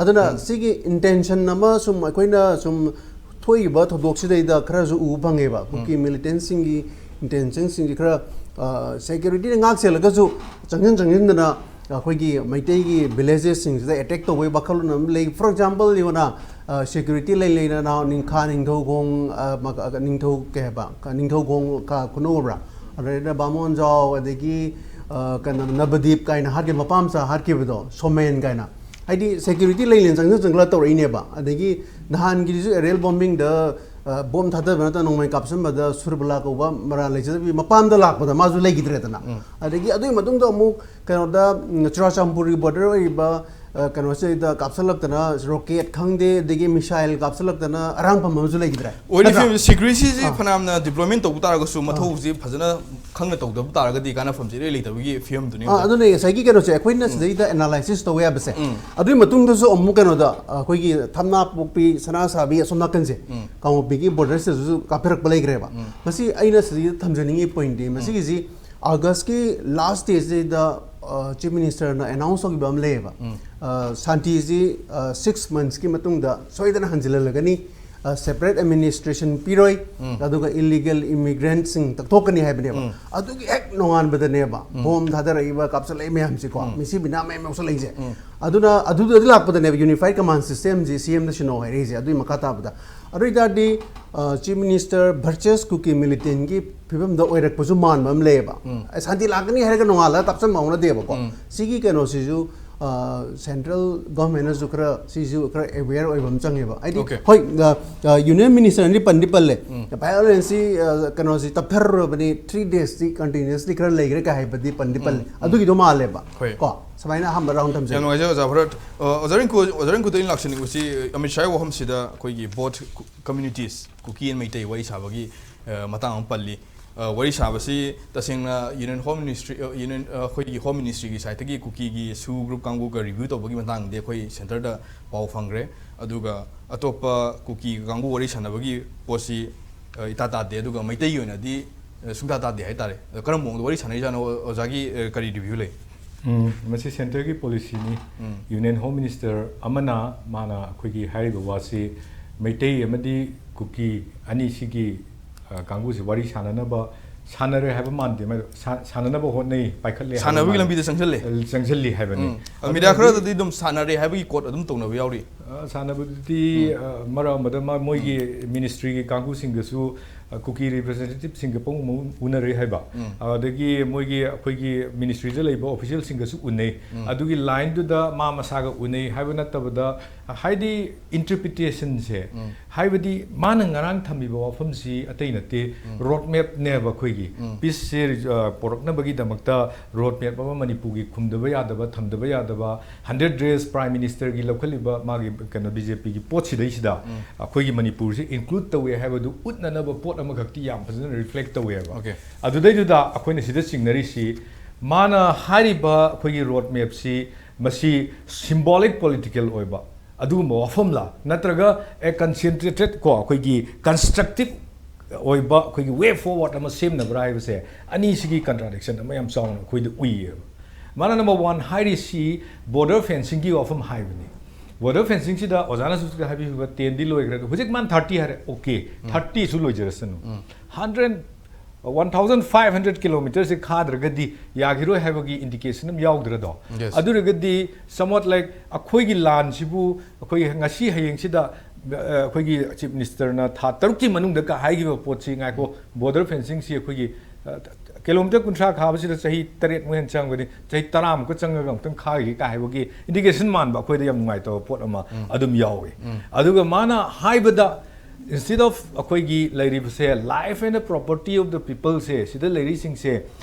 ꯑꯗꯨꯅ ꯁꯤꯒꯤ ꯏꯟꯇꯦꯟꯁꯟ ꯑꯃ ꯁꯨꯝ ꯑꯩꯈꯣꯏꯅ ꯁꯨꯝ ꯊꯣꯛꯏꯕ ꯊꯧꯗꯣꯛꯁꯤꯗꯩꯗ ꯈꯔꯁꯨ ꯎꯕ ꯐꯪꯉꯦꯕ꯫ ꯀꯨꯀꯤ ꯃꯤꯂꯤꯇꯦꯟꯁꯤꯡꯒꯤ ꯏꯟꯇꯦꯟꯁꯟꯁꯤꯡꯁꯤ ꯈꯔ, ꯁꯦꯀ꯭ꯌꯨꯔꯤꯇꯤꯅ ꯉꯥꯛ ꯁꯦꯜꯂꯒꯁꯨ ꯆꯪꯁꯤꯟ ꯆꯪꯁꯤꯟꯗꯅ ꯑꯩꯈꯣꯏꯒꯤ ꯃꯩꯇꯩꯒꯤ ꯚꯤꯂꯦꯖꯦꯁꯁꯤꯡꯁꯤꯗ ꯑꯦꯇꯦꯛ ꯇꯧꯕꯒꯤ ꯋꯥꯈꯜꯂꯣꯟ ꯑꯃ ꯂꯩ꯫ ꯐꯣꯔ ꯑꯦꯛꯖꯥꯝꯄꯜ, ꯌꯦꯡꯉꯣꯅ, ꯁꯦꯀ꯭ꯌꯨꯔꯤꯇꯤ ꯂꯩ ꯂꯩꯅ ꯅꯍꯥꯟ ꯅꯤꯡꯈꯥ ꯅꯤꯡꯊꯧꯈꯣꯡ, ꯑ, ꯃ-, ꯑ, ꯅꯤꯡꯊꯧ ꯀꯩ ꯍꯥꯏꯕ, ꯅꯤꯡꯊꯧꯈꯣꯡ ꯀ-, ꯈꯨꯅꯧ ꯑꯣꯏꯕ꯭ꯔꯥ? ꯑꯗꯩꯗ ꯕꯥꯃꯣꯟꯖꯥꯎ, ꯑꯗꯒꯤ, ꯑ, ꯀꯩꯅꯣ, ꯅꯕꯗꯤꯞ ꯀꯥꯏꯅ ꯍꯥꯠꯈꯤꯕ, ꯃꯄꯥ ꯃꯆꯥ ꯍꯥꯠꯈꯤꯕꯗꯣ, ꯁꯣꯃꯦꯟ ꯀꯥꯏꯅ꯫ ꯍꯥꯏꯗꯤ ꯁꯦꯀ꯭ꯌꯨꯔꯤꯇꯤ ꯂꯩ ꯂꯩꯅ ꯆꯪꯁꯤꯟ ꯆꯪꯁꯤꯜꯂ ꯇꯧꯔꯛꯏꯅꯦꯕ꯫ ꯑꯗꯒꯤ ꯅꯍꯥꯟꯒꯤꯗꯨꯁꯨ ꯑꯦꯔꯤꯌꯦꯜ ꯕꯣꯝꯕꯤꯡꯗ, ꯑ, ꯕꯣꯝ ꯊꯥꯗꯕ ꯅꯠꯇꯅ ꯅꯣꯡꯃꯩ ꯀꯥꯞꯁꯤꯟꯕꯗ ꯁꯨꯔꯕꯂꯥ ꯀꯧꯕ ꯃꯔꯥꯜ ꯂꯩꯖꯗꯕꯤ ꯃꯄꯥꯝꯗ ꯂꯥꯛꯄꯗ ꯃꯥꯁꯨ ꯂꯩꯈꯤꯗ꯭ꯔꯦꯗꯅ꯫ ꯑꯗꯒꯤ ꯑꯗꯨꯒꯤ ꯃꯇꯨꯡꯗ ꯑꯃꯨꯛ ꯀꯩꯅꯣꯗ, ꯎꯝ, ꯆꯨꯔꯥꯆꯥꯟꯄꯨꯔꯒꯤ ꯕꯣꯔꯗꯔ ꯑꯣꯏꯔꯤꯕ, ꯑ, ꯀꯩꯅꯣꯁꯤꯗ ꯀꯥꯞꯁꯤꯜꯂꯛꯇꯅ, ꯔꯣꯀꯦꯠ ꯈꯪꯗꯦ, ꯑꯗꯒꯤ ꯃꯤꯁꯥꯏꯜ ꯀꯥꯞꯁꯤꯜꯂꯛꯇꯅ ꯑꯔꯥꯡꯐꯝ ꯑꯃꯁꯨ ꯂꯩꯈꯤꯗ꯭ꯔꯦ꯫ ꯑꯣꯏꯔꯤ ꯅꯠꯇ꯭ꯔꯥ? ꯐꯤꯕꯝꯁꯤ ꯁꯦꯀ꯭ꯌꯨꯔꯤꯇꯤꯁꯤ ꯑꯥ꯫ ꯐꯅꯌꯥꯝꯅ ꯗꯤꯄ꯭ꯂꯣꯏꯃꯦꯟ ꯇꯧꯕ ꯇꯥꯔꯒꯁꯨ, ꯑꯥ꯫ ꯃꯊꯧꯁꯤ ꯐꯖꯅ ꯈꯪꯅ ꯇꯧꯗꯕ ꯇꯥꯔꯒꯗꯤ ꯀꯥꯟꯅꯐꯝꯁꯤ ꯏꯔꯩ ꯂꯩꯇꯕꯒꯤ ꯐꯤꯕꯝꯗꯨꯅꯤ ꯑꯥ, ꯍꯧꯖꯤꯛ꯫ ꯑꯗꯨꯅꯦ ꯉꯁꯥꯏꯒꯤ ꯀꯩꯅꯣꯁꯦ ꯑꯩꯈꯣꯏꯅ ꯎꯝ꯫ ꯁꯤꯗꯩꯗ ꯑꯦꯅꯥꯂꯥꯏꯁꯤꯁ ꯇꯧꯕ ꯌꯥꯕꯁꯦ꯫ ꯎꯝ꯫ ꯑꯗꯨꯒꯤ ꯃꯇꯨꯡꯗꯁꯨ ꯑꯃꯨꯛ ꯀꯩꯅꯣꯗ ꯑꯩꯈꯣꯏꯒꯤ ꯊꯝꯅꯥꯄꯣꯛꯄꯤ, ꯁꯅꯥꯁꯥꯕꯤ ꯑꯁꯣꯝ ꯅꯥꯀꯟꯁꯦ, ꯎꯝ꯫ ꯀꯥꯡꯄꯣꯛꯄꯤꯒꯤ ꯕꯣꯔꯗꯔꯁꯤꯗꯁꯨ ꯀꯥꯞꯊꯔꯛꯄ ꯂꯩꯈ꯭ꯔꯦꯕ꯫ ꯎꯝ꯫ ꯃꯁꯤ ꯑꯩꯅ ꯁꯤꯗꯩꯗ ꯊꯝꯖꯅꯤꯡꯉꯤ ꯄꯣꯏꯟꯠꯇꯤ ꯎꯝ꯫ ꯃꯁꯤꯒꯤꯁꯤ ꯑꯥꯒꯁꯀꯤ ꯂꯥꯁ ꯗꯦꯁꯤꯗ, ꯑ, ꯆꯤꯐ ꯃꯤꯅꯤꯁꯇꯔꯅ ꯑꯦꯅꯥꯎꯟꯁ ꯇꯧꯈꯤꯕ ꯑꯃ ꯂꯩꯌꯦꯕ꯫ ꯎꯝ꯫ ꯑ, ꯁꯥꯟꯇꯤꯁꯤ, ꯑ, ꯁꯤꯛꯁ ꯃꯟꯠꯁꯀꯤ ꯃꯇꯨꯡꯗ ꯁꯣꯏꯗꯅ ꯍꯟꯖꯤꯜꯍꯜꯂꯒꯅꯤ, ꯑ, ꯁꯦꯄꯔꯦꯠ ꯑꯦꯗꯃꯤꯅꯤꯁꯇ꯭ꯔꯦꯁꯟ ꯄꯤꯔꯣꯏ, ꯎꯝ꯫ ꯑꯗꯨꯒ ꯏꯂꯤꯒꯦꯜ ꯏꯃꯤꯒ꯭ꯔꯦꯟꯠꯁꯤꯡ ꯇꯛꯊꯣꯛꯀꯅꯤ ꯍꯥꯏꯕꯅꯦꯕ꯫ ꯎꯝ꯫ ꯑꯗꯨꯒꯤ ꯍꯦꯛ ꯅꯣꯡꯉꯥꯟꯕꯗꯅꯦꯕ ꯎꯝ꯫ ꯕꯣꯝ ꯊꯥꯗꯔꯛꯏꯕ, ꯀꯥꯞꯁꯤꯜꯂꯛꯏ ꯃꯌꯥꯝꯁꯤꯀꯣ, ꯎꯝ꯫ ꯃꯤꯁꯤ ꯃꯤꯅꯥ ꯃꯌꯥꯝ ꯌꯥꯎꯁꯜꯂꯛꯏꯁꯦ꯫ ꯎꯝ꯫ ꯑꯗꯨꯅ ꯑꯗꯨꯗꯗꯤ ꯂꯥꯛꯄꯗꯅꯦꯕ ꯌꯨꯅꯤꯐꯥꯏꯠ ꯀꯃꯥꯟ ꯁꯤꯁꯇꯦꯝꯁꯤ ꯁꯤ ꯑꯦꯝꯗ ꯁꯤꯟꯅꯧ ꯍꯥꯏꯔꯛꯏꯁꯦ꯫ ꯑꯗꯨꯒꯤ ꯃꯈꯥ ꯇꯥꯕꯗ, ꯑꯗꯨ ꯑꯣꯏꯇꯥꯔꯗꯤ, ꯑ, ꯆꯤꯐ ꯃꯤꯅꯤꯁꯇꯔ ꯚꯔꯆꯁ ꯀꯨꯀꯤ ꯃꯤꯂꯤꯇꯦꯟꯒꯤ ꯐꯤꯕꯝꯗ ꯑꯣꯏꯔꯛꯄꯁꯨ ꯃꯥꯟꯕ ꯑꯃ ꯂꯩꯌꯦꯕ꯫ ꯎꯝ꯫ ꯑꯦ, ꯁꯥꯟꯇꯤ ꯂꯥꯛꯀꯅꯤ ꯍꯥꯏꯔꯒ ꯅꯣꯡꯉꯥꯜꯂꯒ ꯀꯥꯞꯁꯟꯕ ꯍꯧꯅꯗꯦꯕꯀꯣ꯫ ꯎꯝ꯫ ꯁꯤꯒꯤ ꯀꯩꯅꯣꯁꯤꯁꯨ, ꯑ, ꯁꯦꯟꯇ꯭ꯔꯦꯜ ꯒꯚꯔꯟꯃꯦꯟꯠꯅꯁꯨ ꯈꯔ, ꯁꯤꯁꯨ ꯈꯔ ꯑꯦꯋꯦꯌꯔ ꯑꯣꯏꯕ ꯑꯃ ꯆꯪꯉꯦꯕ꯫ ꯍꯥꯏꯗꯤ, ꯑꯣꯀꯦ꯫ ꯍꯣꯏ, ꯑ, ꯑ, ꯌꯨꯅꯤꯌꯟ ꯃꯤꯅꯤꯁꯇꯔꯅꯗꯤ ꯄꯟꯗꯤ ꯄꯜꯂꯦ꯫ ꯎꯝ꯫ ꯚꯥꯏꯑꯣꯂꯦꯟꯁꯁꯤ, ꯑ, ꯀꯩꯅꯣꯁꯤ ꯇꯞꯊꯔꯨꯔꯕꯅꯤ, ꯊ꯭ꯔꯤ ꯗꯦꯖꯇꯤ ꯀꯟꯇꯤꯅ꯭ꯌꯨꯁꯂꯤ ꯈꯔ ꯂꯩꯈ꯭ꯔꯦ ꯀꯥꯏ ꯍꯥꯏꯕꯗꯤ ꯄꯟꯗꯤ ꯄꯜꯂꯦ꯫ ꯎꯝ, ꯎꯝ꯫ ꯑꯗꯨꯒꯤꯗꯣ ꯃꯥꯜꯂꯦꯕ꯫ ꯍꯣꯏ꯫ ꯀꯣ, ꯁꯨꯃꯥꯏꯅ ꯑꯍꯥꯟꯕ ꯔꯥꯎꯟ ꯊꯝꯖꯒꯦ꯫ ꯌꯥꯝ ꯅꯨꯡꯉꯥꯏꯖꯔꯦ, ꯑꯣꯖꯥ ꯚꯥꯔꯠ꯫ ꯑ, ꯑꯣꯖꯥ ꯔꯤꯡꯀꯨ, ꯑꯣꯖꯥ ꯔꯤꯡꯀꯨꯗ ꯑꯩꯅ ꯂꯥꯛꯆꯅꯤꯡꯕꯁꯤ, ꯑꯃꯤꯠ ꯁꯥꯍꯒꯤ ꯋꯥꯐꯝꯁꯤꯗ ꯑꯩꯈꯣꯏꯒꯤ ꯕꯣꯊ ꯀꯝꯃ꯭ꯌꯨꯅꯤꯇꯤꯁ, ꯀꯨꯀꯤ and ꯃꯩꯇꯩ ꯋꯥꯔꯤ ꯁꯥꯕꯒꯤ, ꯑ, ꯃꯇꯥꯡ ꯑꯃ ꯄꯜꯂꯤ꯫ ꯑ, ꯋꯥꯔꯤ ꯁꯥꯕꯁꯤ ꯇꯁꯦꯡꯅ Union Home Ministry, ꯑ, Union, ꯑ, ꯑꯩꯈꯣꯏꯒꯤ Home Ministryꯒꯤ sideꯇꯒꯤ ꯀꯨꯀꯤꯒꯤ SoO group ꯀꯥꯡꯕꯨꯒ review ꯇꯧꯕꯒꯤ ꯃꯇꯥꯡꯗꯤ ꯑꯩꯈꯣꯏ centreꯗ ꯄꯥꯎ ꯐꯪꯈ꯭ꯔꯦ꯫ ꯑꯗꯨꯒ ꯑꯇꯣꯞꯄ ꯀꯨꯀꯤ ꯀꯥꯡꯕꯨ ꯋꯥꯔꯤ ꯁꯥꯟꯅꯕꯒꯤ ꯄꯣꯠꯁꯤ, ꯑ, ꯏꯇꯥ ꯇꯥꯗꯦ꯫ ꯑꯗꯨꯒ ꯃꯩꯇꯩꯒꯤ ꯑꯣꯏꯅꯗꯤ, ꯑ, ꯁꯨꯡꯇꯥ ꯇꯥꯗꯦ ꯍꯥꯏꯇꯥꯔꯦ꯫ ꯑꯗꯣ ꯀꯔꯝꯕ ꯃꯑꯣꯡꯗ ꯋꯥꯔꯤ ꯁꯥꯟꯅꯔꯤꯖꯥꯠꯅꯣ? ꯑꯣꯖꯥꯒꯤ, ꯑ, ꯀꯔꯤ review ꯂꯩ? ꯎꯝ, ꯃꯁꯤ centreꯒꯤ policyꯅꯤ꯫ ꯎꯝ꯫ Union Home Minister ꯑꯃꯅ ꯃꯥꯅ ꯑꯩꯈꯣꯏꯒꯤ ꯍꯥꯏꯔꯤꯕ ꯋꯥꯁꯤ ꯃꯩꯇꯩ ꯑꯃꯗꯤ ꯀꯨꯀꯤ ꯑꯅꯤꯁꯤꯒꯤ, ꯑ, ꯀꯥꯡꯕꯨꯁꯤ ꯋꯥꯔꯤ ꯁꯥꯟꯅꯅꯕ, ꯁꯥꯟꯅꯔꯦ ꯍꯥꯏꯕ ꯃꯥꯟꯗꯦ, ꯃꯥ ꯁꯥ-, ꯁꯥꯟꯅꯅꯕ ꯍꯣꯠꯅꯩ, ꯄꯥꯏꯈꯠꯂꯦ ꯍꯥꯏꯕ ꯁꯥꯟꯅꯕꯒꯤ ꯃꯥꯟꯗꯦ꯫ ꯂꯝꯕꯤꯗ ꯆꯪꯁꯤꯜꯂꯦ꯫ ꯑ, ꯆꯪꯁꯤꯜꯂꯤ ꯍꯥꯏꯕꯅꯤ꯫ ꯎꯝ꯫ ꯑꯗꯨ media ꯍꯧꯖꯤꯛ ꯈꯔꯗꯗꯤ ꯑꯗꯨꯝ ꯁꯥꯟꯅꯔꯦ ꯍꯥꯏꯕꯒꯤ quote ꯑꯗꯨꯝ ꯇꯧꯅꯕ ꯌꯥꯎꯔꯤ꯫ ꯑ, ꯁꯥꯟꯅꯕꯗꯨꯗꯤ, ꯎꯝ꯫ ꯑ, ꯃꯔꯛ ꯑꯃꯗ ꯃꯥ-, ꯃꯣꯏꯒꯤ ꯎꯝ꯫ Ministryꯒꯤ ꯀꯥꯡꯕꯨꯁꯤꯡꯒꯁꯨ, ꯑ, ꯀꯨꯀꯤ representativeꯁꯤꯡꯒ ꯄꯨꯡ ꯎꯅꯔꯦ ꯍꯥꯏꯕ꯫ ꯎꯝ꯫ ꯑꯗꯒꯤ ꯃꯣꯏꯒꯤ, ꯑꯩꯈꯣꯏꯒꯤ Ministryꯗ ꯂꯩꯕ officialꯁꯤꯡꯒꯁꯨ ꯎꯅꯩ꯫ ꯎꯝ꯫ ꯑꯗꯨꯒꯤ lineꯗꯨꯗ ꯃꯥ ꯃꯁꯥꯒ ꯎꯅꯩ ꯍꯥꯏꯕ ꯅꯠꯇꯕꯗ, ꯍꯥꯏꯗꯤ interpretationꯁꯦ, ꯎꯝ꯫ ꯍꯥꯏꯕꯗꯤ ꯃꯥꯅ ꯉꯔꯥꯡ ꯊꯝꯃꯤꯕ ꯋꯥꯐꯝꯁꯤ ꯑꯇꯩ ꯅꯠꯇꯦ, ꯎꯝ꯫ Road mapꯅꯦꯕ ꯑꯩꯈꯣꯏꯒꯤ꯫ ꯎꯝ꯫ Peaceꯁꯦ, ꯑ, ꯄꯣꯔꯛꯅꯕꯒꯤꯗꯃꯛꯇ road map ꯑꯃ ꯃꯅꯤꯄꯨꯔꯒꯤ ꯈꯨꯝꯗꯕ ꯌꯥꯗꯕ, ꯊꯝꯗꯕ ꯌꯥꯗꯕ, hundred days Prime Ministerꯒꯤ ꯂꯧꯈꯠꯂꯤꯕ ꯃꯥꯒꯤ ꯀꯩꯅꯣ BJPꯒꯤ ꯄꯣꯠꯁꯤꯗꯩꯁꯤꯗ ꯎꯝ꯫ ꯑꯩꯈꯣꯏꯒꯤ ꯃꯅꯤꯄꯨꯔꯁꯤ include ꯇꯧꯋꯦ ꯍꯥꯏꯕꯗꯨ ꯎꯠꯅꯅꯕ ꯄꯣꯠ ꯑꯃꯈꯛꯇꯤ ꯌꯥꯝ ꯐꯖꯅ reflect ꯇꯧꯋꯦꯕ꯫ Okay꯫ ꯑꯗꯨꯗꯩꯗꯨꯗ ꯑꯩꯈꯣꯏꯅ ꯁꯤꯗ ꯆꯤꯡꯅꯔꯤꯁꯤ, ꯃꯥꯅ ꯍꯥꯏꯔꯤꯕ ꯑꯩꯈꯣꯏꯒꯤ road mapꯁꯤ, ꯃꯁꯤ symbolic political ꯑꯣꯏꯕ ꯑꯗꯨꯒꯨꯝꯕ ꯋꯥꯐꯝꯂ, ꯅꯠꯇ꯭ꯔꯒ a concentrated ꯀꯣ, ꯑꯩꯈꯣꯏꯒꯤ constructive ꯑꯣꯏꯕ ꯑꯩꯈꯣꯏꯒꯤ way forward ꯑꯃ ꯁꯦꯝꯅꯕ꯭ꯔꯥ ꯍꯥꯏꯕꯁꯦ, ꯑꯅꯤꯁꯤꯒꯤ contradiction ꯑꯃ ꯌꯥꯝ ꯆꯥꯎꯅ ꯑꯩꯈꯣꯏꯗ ꯎꯏꯌꯦꯕ꯫ ꯃꯥꯅ number one ꯍꯥꯏꯔꯤꯁꯤ border fencingꯒꯤ ꯋꯥꯐꯝ ꯍꯥꯏꯕꯅꯤ꯫ Border fencingꯁꯤꯗ ꯑꯣꯖꯥꯅꯁꯨ ꯍꯧꯖꯤꯛ ꯍꯥꯏꯕꯤꯈꯤꯕ ten ꯗꯤ ꯂꯣꯏꯈ꯭ꯔꯦ꯫ ꯑꯗꯣ ꯍꯧꯖꯤꯛ ꯃꯥꯅ thirty ꯍꯥꯏꯔꯦ, okay, ꯎꯝ꯫ Thirty ꯁꯨ ꯂꯣꯏꯖꯔꯁꯅꯨ꯫ ꯎꯝ꯫ Hundred, one thousand five hundred kilometer ꯁꯦ ꯈꯥꯗ꯭ꯔꯒꯗꯤ ꯌꯥꯈꯤꯔꯣꯏ ꯍꯥꯏꯕꯒꯤ indication ꯑꯃ ꯌꯥꯎꯗ꯭ꯔꯗꯣ? Yes꯫ ꯑꯗꯨ ꯑꯣꯏꯔꯒꯗꯤ somewhat like ꯑꯩꯈꯣꯏꯒꯤ ꯂꯥꯟꯁꯤꯕꯨ ꯑꯩꯈꯣꯏꯒꯤ ꯉꯁꯤ ꯍꯌꯦꯡꯁꯤꯗ, ꯑ, ꯑꯩꯈꯣꯏꯒꯤ Chief Ministerꯅ ꯊꯥ ꯇꯔꯨꯛꯀꯤ ꯃꯅꯨꯡꯗ ꯀ ꯍꯥꯏꯈꯤꯕ ꯄꯣꯠꯁꯤ, ꯉꯥꯏꯈꯣ, border fencingꯁꯤ ꯑꯩꯈꯣꯏꯒꯤ, ꯑ, kilometer ꯀꯨꯟꯊ꯭ꯔꯥ ꯈꯥꯕꯁꯤꯗ ꯆꯍꯤ ꯇꯔꯦꯠꯃꯨꯛ ꯍꯦꯟꯅ ꯆꯪꯒꯅꯤ, ꯆꯍꯤ ꯇꯔꯥꯃꯨꯛꯀ ꯆꯪꯉꯒ ꯑꯃꯨꯛꯇꯪ ꯈꯥꯈꯤꯒꯦ ꯀ ꯍꯥꯏꯕꯒꯤ indication ꯃꯥꯟꯕ ꯑꯩꯈꯣꯏꯗ ꯌꯥꯝ ꯅꯨꯡꯉꯥꯏꯇꯕ ꯄꯣꯠ ꯑꯃ ꯎꯝ꯫ ꯑꯗꯨꯝ ꯌꯥꯎꯏ꯫ ꯎꯝ꯫ ꯑꯗꯨꯒ ꯃꯥꯅ ꯍꯥꯏꯕꯗ, instead of ꯑꯩꯈꯣꯏꯒꯤ ꯂꯩꯔꯤꯕꯁꯦ life and property of the people ꯁꯦ, ꯁꯤꯗ ꯂꯩꯔꯤꯁꯤꯡꯁꯦ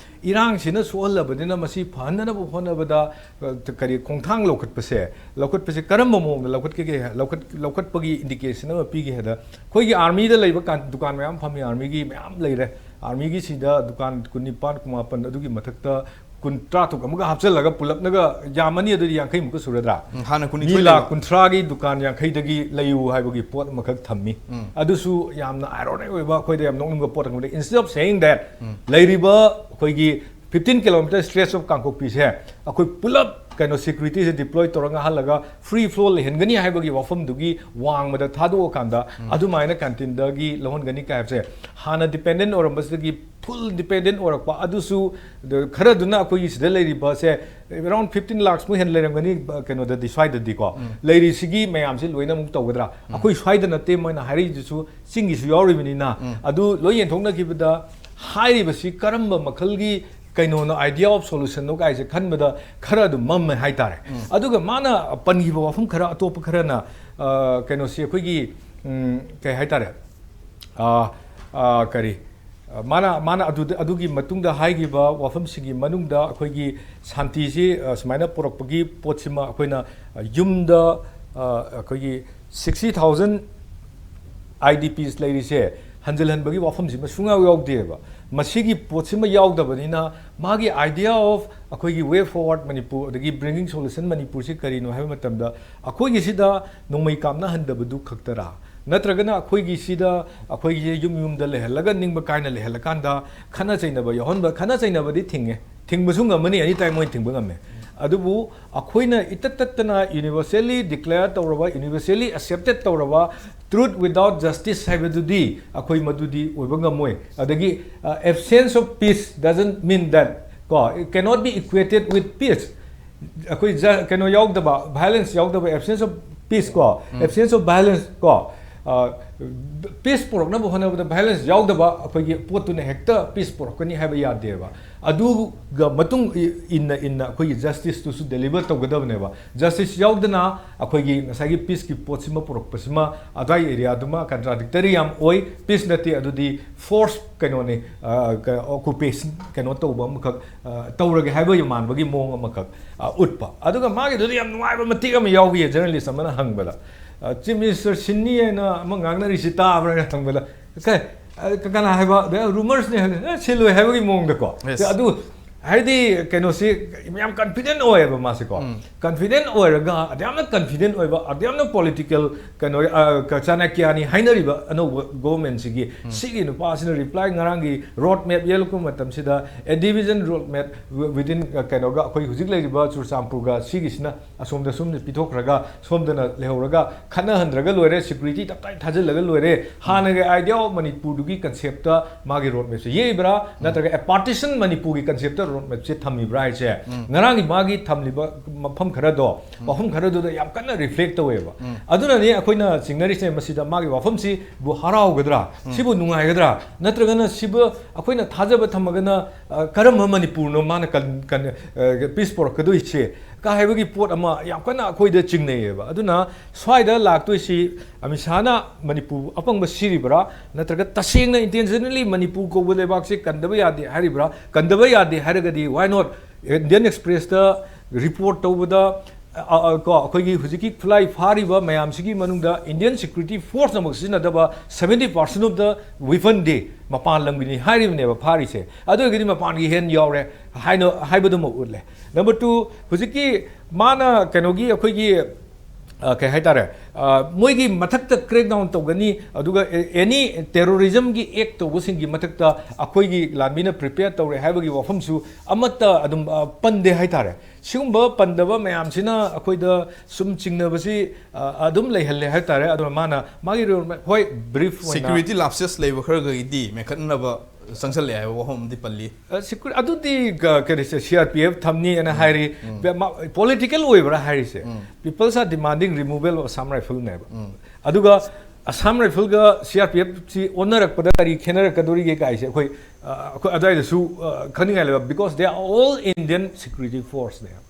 ꯏꯔꯥꯡꯁꯤꯅ ꯁꯣꯛꯍꯜꯂꯕꯅꯤꯅ ꯃꯁꯤ ꯐꯍꯟꯅꯅꯕ ꯍꯣꯠꯅꯕꯗ, ꯑ, ꯀꯔꯤ ꯈꯣꯡꯊꯥꯡ ꯂꯧꯈꯠꯄꯁꯦ, ꯂꯧꯈꯠꯄꯁꯦ ꯀꯔꯝꯕ ꯃꯑꯣꯡꯗ ꯂꯧꯈꯠꯀꯦ, ꯂꯧꯈꯠ-, ꯂꯧꯈꯠꯄꯒꯤ indication ꯑꯃ ꯄꯤꯒꯦ ꯍꯥꯏꯗ, ꯑꯩꯈꯣꯏꯒꯤ armyꯗ ꯂꯩꯕ ꯀꯥꯟ-, ꯗꯨꯀꯥꯟ ꯃꯌꯥꯝ ꯐꯝꯃꯤ, armyꯒꯤ ꯃꯌꯥꯝ ꯂꯩꯔꯦ꯫ ꯑꯥꯔꯃꯤꯒꯤ ꯁꯤꯗ ꯗꯨꯀꯥꯟ ꯀꯨꯟꯅꯤꯄꯥꯟ, ꯀꯨꯟꯃꯥꯄꯟ, ꯑꯗꯨꯒꯤ ꯃꯊꯛꯇ ꯀꯨꯟ, ꯇꯔꯥꯇꯔꯨꯛ ꯑꯃꯒ ꯍꯥꯞꯆꯤꯜꯂꯒ ꯄꯨꯂꯞꯅꯒ ꯌꯥꯝꯃꯅꯤ, ꯑꯗꯨꯗꯤ ꯌꯥꯡꯈꯩꯃꯨꯛꯀ ꯁꯨꯔꯗ꯭ꯔꯥ? ꯎꯝ, ꯍꯥꯟꯅ ꯃꯤ ꯀꯨꯟꯅꯤꯊꯣꯏ ꯂꯥꯈ ꯂꯩꯕ꯫ ꯀꯨꯟꯊ꯭ꯔꯥꯒꯤ ꯗꯨꯀꯥꯟ ꯌꯥꯡꯈꯩꯗꯒꯤ ꯂꯩꯌꯨ ꯍꯥꯏꯕꯒꯤ ꯄꯣꯠ ꯑꯃꯈꯛ ꯊꯝꯃꯤ꯫ ꯎꯝ. ꯑꯗꯨꯁꯨ ꯌꯥꯝꯅ ironic ꯑꯣꯏꯕ, ꯑꯩꯈꯣꯏꯗ ꯌꯥꯝ ꯅꯣꯛꯅꯤꯡꯕ ꯄꯣꯠ ꯑꯃꯗꯤ, instead of saying that, ꯂꯩꯔꯤꯕ ꯑꯩꯈꯣꯏꯒꯤ fifteen kilometer stretch of ꯀꯥꯡꯄꯣꯛꯄꯤꯁꯦ ꯑꯩꯈꯣꯏ ꯄꯨꯂꯞ ꯀꯩꯅꯣ securityꯁꯦ deploy ꯇꯧꯔ ꯉꯥꯛꯍꯜꯂꯒ free flow ꯂꯩꯍꯟꯒꯅꯤ ꯍꯥꯏꯕꯒꯤ ꯋꯥꯐꯝꯗꯨꯒꯤ ꯋꯥꯡꯃꯗ ꯊꯥꯗꯣꯛꯑꯀꯥꯟꯗ ꯑꯗꯨꯃꯥꯏꯅ canteenꯗꯒꯤ ꯂꯧꯍꯟꯒꯅꯤ ꯀꯥꯏ ꯍꯥꯏꯕꯁꯦ, ꯍꯥꯟꯅ dependent ꯑꯣꯏꯔꯝꯕꯁꯤꯗꯒꯤ full dependent ꯑꯣꯏꯔꯛꯄ, ꯑꯗꯨꯁꯨ ꯈꯔꯗꯨꯅ ꯑꯩꯈꯣꯏꯒꯤ ꯁꯤꯗ ꯂꯩꯔꯤꯕꯁꯦ around fifteen lakhs ꯃꯨꯛ ꯍꯦꯟꯅ ꯂꯩꯔꯝꯒꯅꯤ, ꯀꯩꯅꯣꯗꯗꯤ, ꯁ꯭ꯋꯥꯏꯗꯗꯤꯀꯣ꯫ ꯂꯩꯔꯤꯁꯤꯒꯤ ꯃꯌꯥꯝꯁꯤ ꯂꯣꯏꯅ ꯑꯃꯨꯛ ꯇꯧꯒꯗ꯭ꯔꯥ? ꯑꯩꯈꯣꯏ ꯁ꯭ꯋꯥꯏꯗ ꯅꯠꯇꯦ ꯃꯣꯏꯅ ꯍꯥꯏꯔꯛꯏꯗꯨꯁꯨ, ꯆꯤꯡꯒꯤꯁꯨ ꯌꯥꯎꯔꯤꯕꯅꯤꯅ꯫ ꯑꯗꯨ ꯂꯣꯏ ꯌꯦꯟꯊꯣꯛꯅꯈꯤꯕꯗ ꯍꯥꯏꯔꯤꯕꯁꯤ ꯀꯔꯝꯕ ꯃꯈꯜꯒꯤ ꯀꯩꯅꯣꯅꯣ, idea of solutionꯅꯣ ꯀꯥꯏꯁꯦ ꯈꯟꯕꯗ ꯈꯔ ꯑꯗꯨꯝ ꯃꯝꯃꯦ ꯍꯥꯏꯇꯥꯔꯦ꯫ ꯑꯗꯨꯒ ꯃꯥꯅ ꯄꯟꯈꯤꯕ ꯋꯥꯐꯝ ꯈꯔ, ꯑꯇꯣꯞꯄ ꯈꯔꯅ, ꯑ, ꯀꯩꯅꯣꯁꯤ ꯑꯩꯈꯣꯏꯒꯤ, ꯎꯝ, ꯀꯩ ꯍꯥꯏꯇꯥꯔꯦ, ꯑ, ꯑ, ꯀꯔꯤ, ꯑ, ꯃꯥꯅ, ꯃꯥꯅ ꯑꯗꯨꯗ, ꯑꯗꯨꯒꯤ ꯃꯇꯨꯡꯗ ꯍꯥꯏꯈꯤꯕ ꯋꯥꯐꯝꯁꯤꯡꯒꯤ ꯃꯅꯨꯡꯗ ꯑꯩꯈꯣꯏꯒꯤ ꯁꯥꯟꯇꯤꯁꯤ, ꯑ, ꯁꯨꯃꯥꯏꯅ ꯄꯨꯔꯛꯄꯒꯤ ꯄꯣꯠꯁꯤꯃ ꯑꯩꯈꯣꯏꯅ, ꯑ, ꯌꯨꯝꯗ, ꯑ, ꯑꯩꯈꯣꯏꯒꯤ sixty thousand IDPs ꯂꯩꯔꯤꯁꯦ ꯍꯟꯖꯤꯜꯍꯟꯕꯒꯤ ꯋꯥꯐꯝꯁꯤꯃ ꯁꯨꯡꯌꯥꯎ ꯌꯥꯎꯗꯦꯕ꯫ ꯃꯁꯤꯒꯤ ꯄꯣꯠꯁꯤꯃ ꯌꯥꯎꯗꯕꯅꯤꯅ ꯃꯥꯒꯤ idea of ꯑꯩꯈꯣꯏꯒꯤ way forward ꯃꯅꯤꯄꯨꯔ, ꯑꯗꯒꯤ bringing solution ꯃꯅꯤꯄꯨꯔꯁꯤ ꯀꯔꯤꯅꯣ ꯍꯥꯏꯕ ꯃꯇꯝꯗ, ꯑꯩꯈꯣꯏꯒꯤꯁꯤꯗ ꯅꯣꯡꯃꯩ ꯀꯥꯞꯅꯍꯟꯗꯕꯗꯨ ꯈꯛꯇꯔꯥ? ꯅꯠꯇ꯭ꯔꯒꯅ ꯑꯩꯈꯣꯏꯒꯤꯁꯤꯗ, ꯑꯩꯈꯣꯏꯒꯤ ꯌꯨꯝ ꯌꯨꯝꯗ ꯂꯩꯍꯜꯂꯒ ꯅꯤꯡꯕ ꯀꯥꯏꯅ ꯂꯩꯍꯜꯂꯀꯥꯟꯗ ꯈꯠꯅ ꯆꯩꯅꯕ ꯌꯥꯎꯍꯟꯕ, ꯈꯠꯅ ꯆꯩꯅꯕꯗꯤ ꯊꯤꯡꯉꯦ, ꯊꯤꯡꯕꯁꯨ ꯉꯝꯃꯅꯤ, any time ꯃꯣꯏꯅ ꯊꯤꯡꯕ ꯉꯝꯃꯦ꯫ ꯑꯗꯨꯕꯨ ꯑꯩꯈꯣꯏꯅ ꯏꯇꯠ ꯇꯠꯇꯅ universally declare ꯇꯧꯔꯕ, universally accepted ꯇꯧꯔꯕ truth without justice ꯍꯥꯏꯕꯗꯨꯗꯤ ꯑꯩꯈꯣꯏ ꯃꯗꯨꯗꯤ ꯑꯣꯏꯕ ꯉꯝꯃꯣꯏ꯫ ꯑꯗꯒꯤ, ꯑ, absence of peace doesn't mean that, ꯀꯣ, it cannot be equated with peace꯫ ꯑꯩꯈꯣꯏ ꯖ-, ꯀꯩꯅꯣ ꯌꯥꯎꯗꯕ, violence ꯌꯥꯎꯗꯕ, absence of peace ꯀꯣ, absence of violence ꯀꯣ, ꯑ, peace ꯄꯨꯔꯛꯅꯕ ꯍꯣꯠꯅꯕꯗ violence ꯌꯥꯎꯗꯕ ꯑꯩꯈꯣꯏꯒꯤ ꯄꯣꯠꯇꯨꯅ ꯍꯦꯛꯇ peace ꯄꯨꯔꯛꯀꯅꯤ ꯍꯥꯏꯕ ꯌꯥꯗꯦꯕ꯫ ꯑꯗꯨꯒ ꯃꯇꯨꯡ ꯏ-, ꯏꯟꯅ, ꯏꯟꯅ ꯑꯩꯈꯣꯏꯒꯤ justiceꯇꯨꯁꯨ deliver ꯇꯧꯒꯗꯕꯅꯦꯕ꯫ Justice ꯌꯥꯎꯗꯅ ꯑꯩꯈꯣꯏꯒꯤ ꯉꯁꯥꯏꯒꯤ peaceꯀꯤ ꯄꯣꯠꯁꯤꯃ ꯄꯨꯔꯛꯄꯁꯤꯃ ꯑꯗ꯭ꯋꯥꯏ areaꯗꯨꯃ contradictory ꯌꯥꯝ ꯑꯣꯏ꯫ Peace ꯅꯠꯇꯦ, ꯑꯗꯨꯗꯤ force ꯀꯩꯅꯣꯅꯤ, ꯑ, ꯀ-, occupation ꯀꯩꯅꯣ ꯇꯧꯕ ꯑꯃꯈꯛ, ꯑ, ꯇꯧꯔꯒꯦ ꯍꯥꯏꯕ ꯃꯥꯟꯕꯒꯤ ꯃꯑꯣꯡ ꯑꯃꯈꯛ, ꯑ, ꯎꯠꯄ꯫ ꯑꯗꯨꯒ ꯃꯥꯒꯤꯗꯨꯗ ꯌꯥꯝ ꯅꯨꯡꯉꯥꯏꯕ ꯃꯇꯦꯛ ꯑꯃ ꯌꯥꯎꯈꯤ, journalist ꯑꯃꯅ ꯍꯪꯕꯗ, ꯑ, Chief Minister ꯁꯤꯟꯅꯤ ꯍꯥꯏꯅ ꯑꯃ ꯉꯥꯡꯅꯔꯤꯁꯤ ꯇꯥꯕ꯭ꯔꯥ ꯍꯥꯏꯅ ꯍꯪꯕꯗ, "ꯀꯩ, ꯑ, ꯀ-, ꯀꯅꯥ ꯍꯥꯏꯕ? ꯑꯗꯩ rumours ꯅꯦ ꯍꯥꯏꯕ, ꯑꯦ, ꯁꯤꯜꯂꯣꯏ ꯍꯥꯏꯕꯒꯤ ꯃꯑꯣꯡꯗꯀꯣ꯫ Yes. ꯑꯗꯨ ꯍꯥꯏꯗꯤ ꯀꯩꯅꯣꯁꯤ ꯌꯥꯝ confident ꯑꯣꯏꯌꯦꯕ ꯃꯥꯁꯦꯀꯣ꯫ ꯎꯝ. Confident ꯑꯣꯏꯔꯒ, ꯑꯗꯨꯌꯥꯝꯅ confident ꯑꯣꯏꯕ, ꯑꯗꯨꯌꯥꯝꯅ political ꯀꯩꯅꯣ, ꯑ, ꯀ-, ꯆꯥꯅꯀ꯭ꯌꯥꯅꯤ ꯍꯥꯏꯅꯔꯤꯕ ꯑꯅꯧꯕ government ꯁꯤꯒꯤ, ꯎꯝ. ꯁꯤꯒꯤ ꯅꯨꯄꯥꯁꯤꯅ reply ꯉꯔꯥꯡꯒꯤ road map ꯌꯦꯜꯂꯛꯄ ꯃꯇꯝꯁꯤꯗ, a division road map within, ꯑ, ꯀꯩꯅꯣꯒ, ꯑꯩꯈꯣꯏ ꯍꯧꯖꯤꯛ ꯂꯩꯔꯤꯕ ꯆꯨꯔꯆꯥꯟꯄꯨꯔꯒ ꯁꯤꯒꯤꯁꯤꯅ ꯑꯁꯣꯝꯗ ꯁꯨꯝ ꯄꯤꯊꯣꯛꯈ꯭ꯔꯒ, ꯁꯣꯝꯗꯅ ꯂꯩꯍꯧꯔꯒ, ꯈꯠꯅꯍꯟꯗ꯭ꯔꯒ ꯂꯣꯏꯔꯦ, security ꯇꯞꯇꯥꯏ ꯊꯥꯖꯤꯜꯂꯒ ꯂꯣꯏꯔꯦ, ꯍꯥꯟꯅꯒꯤ idea of ꯃꯅꯤꯄꯨꯔꯗꯨꯒꯤ concept ꯇ ꯃꯥꯒꯤ road map ꯁꯦ ꯌꯦꯛꯏꯕ꯭ꯔꯥ, ꯎꯝ. ꯅꯠꯇ꯭ꯔꯒ a partition ꯃꯅꯤꯄꯨꯔꯒꯤ concept ꯇ road map ꯁꯦ ꯊꯝꯃꯤꯕ꯭ꯔꯥ ꯍꯥꯏꯁꯦ, ꯎꯝ. ꯉꯔꯥꯡꯒꯤ ꯃꯥꯒꯤ ꯊꯝꯂꯤꯕ ꯃꯐꯝ ꯈꯔꯗꯣ, ꯎꯝ. ꯃꯐꯝ ꯈꯔꯗꯨꯗ ꯌꯥꯝ ꯀꯟꯅ reflect ꯇꯧꯋꯦꯕ꯫ ꯎꯝ. ꯑꯗꯨꯅꯅꯤ ꯑꯩꯈꯣꯏꯅ ꯆꯤꯡꯅꯔꯤꯁꯦ, ꯃꯁꯤꯗ ꯃꯥꯒꯤ ꯋꯥꯐꯝꯁꯤꯕꯨ ꯍꯔꯥꯎꯒꯗ꯭ꯔꯥ, ꯎꯝ. ꯁꯤꯕꯨ ꯅꯨꯡꯉꯥꯏꯒꯗ꯭ꯔꯥ, ꯅꯠꯇ꯭ꯔꯒꯅ ꯁꯤꯕꯨ ꯑꯩꯈꯣꯏꯅ ꯊꯥꯖꯕ ꯊꯝꯃꯒꯅ, ꯑ, ꯀꯔꯝꯕ ꯃꯅꯤꯄꯨꯔꯅꯣ ꯃꯥꯅ ꯀꯟ-, ꯀꯟ-, ꯑ, peace ꯄꯨꯔꯛꯀꯗꯣꯏꯁꯦ ꯀ ꯍꯥꯏꯕꯒꯤ ꯄꯣꯠ ꯑꯃ ꯌꯥꯝ ꯀꯟꯅ ꯑꯩꯈꯣꯏꯗ ꯆꯤꯡꯅꯩꯌꯦꯕ꯫ ꯑꯗꯨꯅ ꯁ꯭ꯋꯥꯏꯗ ꯂꯥꯛꯇꯣꯏꯁꯤ ꯑꯃꯤꯠ ꯁꯥꯍꯅ ꯃꯅꯤꯄꯨꯔ ꯑꯄꯪꯕ ꯁꯤꯔꯤꯕ꯭ꯔꯥ, ꯅꯠꯇ꯭ꯔꯒ ꯇꯁꯦꯡꯅ intentionally ꯃꯅꯤꯄꯨꯔ ꯀꯧꯕ ꯂꯩꯕꯥꯛꯁꯦ ꯀꯟꯗꯕ ꯌꯥꯗꯦ ꯍꯥꯏꯔꯤꯕ꯭ꯔꯥ? ꯀꯟꯗꯕ ꯌꯥꯗꯦ ꯍꯥꯏꯔꯒꯗꯤ why not Indian Express ꯇ report ꯇꯧꯕꯗ, ꯑ, ꯑ, ꯀꯣ, ꯑꯩꯈꯣꯏꯒꯤ ꯍꯧꯖꯤꯛꯀꯤ ꯈꯨꯠꯂꯥꯏ ꯐꯥꯔꯤꯕ ꯃꯌꯥꯝꯁꯤꯒꯤ ꯃꯅꯨꯡꯗ Indian security force ꯅꯃꯛ ꯁꯤꯖꯤꯟꯅꯗꯕ seventy percent of the weapon ꯗꯤ ꯃꯄꯥꯟ ꯂꯝꯒꯤꯅꯤ ꯍꯥꯏꯔꯤꯕꯅꯦꯕ ꯐꯥꯔꯤꯁꯦ꯫ ꯑꯗꯨ ꯑꯣꯏꯔꯒꯗꯤ ꯃꯄꯥꯟꯒꯤ hand ꯌꯥꯎꯔꯦ ꯍꯥꯏꯅ, ꯍꯥꯏꯕꯗꯨꯃ ꯎꯠꯂꯦ꯫ Number two, ꯍꯧꯖꯤꯛꯀꯤ ꯃꯥꯅ ꯀꯩꯅꯣꯒꯤ ꯑꯩꯈꯣꯏꯒꯤ, ꯑ, ꯀꯩ ꯍꯥꯏꯇꯥꯔꯦ, ꯑ, ꯃꯣꯏꯒꯤ ꯃꯊꯛꯇ crackdown ꯇꯧꯒꯅꯤ, ꯑꯗꯨꯒ a-, any terrorism ꯒꯤ act ꯇꯧꯕꯁꯤꯡꯒꯤ ꯃꯊꯛꯇ ꯑꯩꯈꯣꯏꯒꯤ ꯂꯥꯟꯃꯤꯅ prepare ꯇꯧꯔꯦ ꯍꯥꯏꯕꯒꯤ ꯋꯥꯐꯝꯁꯨ ꯑꯃꯠꯇ ꯑꯗꯨꯝ, ꯑ, ꯄꯟꯗꯦ ꯍꯥꯏꯇꯥꯔꯦ꯫ ꯁꯤꯒꯨꯝꯕ ꯄꯟꯗꯕ ꯃꯌꯥꯝꯁꯤꯅ ꯑꯩꯈꯣꯏꯗ ꯁꯨꯝ ꯆꯤꯡꯅꯕꯁꯤ, ꯑ, ꯑꯗꯨꯝ ꯂꯩꯍꯜꯂꯦ ꯍꯥꯏꯇꯥꯔꯦ꯫ ꯑꯗꯨꯅ ꯃꯥꯅ ꯃꯥꯒꯤ ꯔꯣꯜ, ꯍꯣꯏ, brief ꯑꯣꯏꯅ security lapses ꯂꯩꯕ ꯈꯔꯒꯤꯗꯤ ꯃꯦꯟꯈꯠꯅꯕ ꯆꯪꯁꯜꯂꯛꯑꯦ ꯍꯥꯏꯕ ꯋꯥꯐꯝ ꯑꯃꯗꯤ ꯄꯜꯂꯤ꯫ ꯑ, security ꯑꯗꯨꯗꯤ ꯀ-, ꯀꯔꯤ ꯁꯦ, C R P F ꯊꯝꯅꯤꯅ ꯎꯝ, ꯍꯥꯏꯔꯤ꯫ ꯎꯝ. ꯄꯦ-, ꯃꯥ-, political ꯑꯣꯏꯕ꯭ꯔꯥ ꯍꯥꯏꯔꯤꯁꯦ? ꯎꯝ. People are demanding removal of Assam Rifle ꯅꯦꯕ꯫ ꯎꯝ. ꯑꯗꯨꯒ Assam Rifle ꯒ C R P F ꯁꯤ ꯑꯣꯟꯅꯔꯛꯄꯗ ꯀꯔꯤ ꯈꯦꯠꯅꯔꯛꯀꯗꯣꯔꯤꯒꯦ ꯀꯥꯏꯁꯦ ꯑꯩꯈꯣꯏ, ꯑ, ꯑꯩꯈꯣꯏ ꯑꯗꯨꯋꯥꯏꯗꯁꯨ, ꯑ, ꯈꯪꯅꯤꯡꯉꯥꯏ ꯂꯩꯕ, because they are all Indian security force ꯅꯦꯕ꯫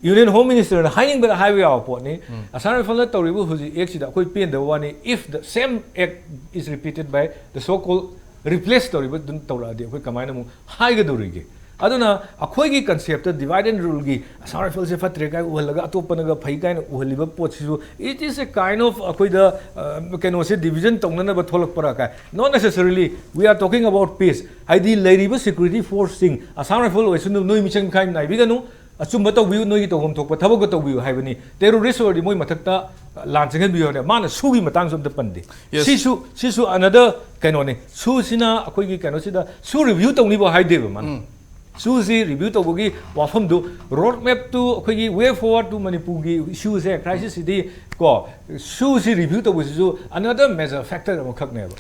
Union Home Minister ꯅ ꯍꯥꯏꯅꯤꯡꯕꯗ ꯍꯥꯏꯕ ꯌꯥꯕ ꯄꯣꯠꯅꯤ꯫ ꯎꯝ. Assam Rifle ꯅ ꯇꯧꯔꯤꯕ ꯍꯧꯖꯤꯛ act ꯁꯤꯗ ꯑꯩꯈꯣꯏ ꯄꯦꯟꯗꯕ ꯋꯥꯅꯤ, if the same act is repeated by the so called replace ꯇꯧꯔꯤꯕ ꯑꯗꯨꯝ ꯇꯧꯔꯛꯑꯗꯤ ꯑꯩꯈꯣꯏ ꯀꯃꯥꯏꯅ ꯑꯃꯨꯛ ꯍꯥꯏꯒꯗꯧꯔꯤꯒꯦ? ꯑꯗꯨꯅ ꯑꯩꯈꯣꯏꯒꯤ concept ꯇ divide and rule ꯒꯤ Assam Rifle ꯁꯦ ꯐꯠꯇ꯭ꯔꯦ ꯀꯥꯏꯅ ꯎꯍꯜꯂꯒ ꯑꯇꯣꯞꯄꯅꯒ ꯐꯩ ꯀꯥꯏꯅ ꯎꯍꯜꯂꯤꯕ ꯄꯣꯠꯁꯤꯁꯨ, it is a kind of ꯑꯩꯈꯣꯏꯗ ꯑ, ꯀꯩꯅꯣꯁꯦ division ꯇꯧꯅꯅꯕ ꯊꯣꯛꯂꯛꯄ꯭ꯔꯥ ꯀꯥꯏ. Not necessarily, we are talking about peace. ꯍꯥꯏꯗꯤ ꯂꯩꯔꯤꯕ security force ꯁꯤꯡ, Assam Rifle ꯑꯣꯏꯁꯅꯨ, ꯅꯣꯏ ꯃꯤꯆꯪ ꯃꯤꯈꯥꯏ ꯅꯥꯏꯕꯤꯒꯅꯨ, ꯑꯆꯨꯝꯕ ꯇꯧꯕꯤꯌꯨ, ꯅꯣꯏꯒꯤ ꯇꯧꯐꯝ ꯊꯣꯛꯄ ꯊꯕꯛꯇ ꯇꯧꯕꯤꯌꯨ ꯍꯥꯏꯕꯅꯤ꯫ Terrorist ꯑꯣꯏꯔꯗꯤ ꯃꯣꯏ ꯃꯊꯛꯇ ꯂꯥꯟ ꯆꯪꯍꯟꯕꯤꯌꯨ ꯍꯥꯏꯕꯅꯤ꯫ ꯃꯥꯅ ꯁꯨꯒꯤ ꯃꯇꯥꯡꯁꯨ ꯑꯝꯇ ꯄꯟꯗꯦ꯫ Yes. ꯁꯤꯁꯨ ꯁꯤꯁꯨ another ꯀꯩꯅꯣꯅꯤ꯫ ꯁꯨꯁꯤꯅ ꯑꯩꯈꯣꯏꯒꯤ ꯀꯩꯅꯣꯁꯤꯗ ꯁꯨ review ꯇꯧꯅꯤꯕ ꯍꯥꯏꯗꯦꯕ ꯃꯥꯅ꯫ ꯁꯨꯁꯤ review ꯇꯧꯕꯒꯤ ꯋꯥꯐꯝꯗꯨ, road map to ꯑꯩꯈꯣꯏꯒꯤ way forward to ꯃꯅꯤꯄꯨꯔꯒꯤ issue ꯁꯦ, crisis ꯁꯤꯗꯤ ꯀꯣ, sushi review ꯇꯧꯕꯁꯤꯁꯨ another major factor ꯑꯃꯈꯛꯅꯦꯕ꯫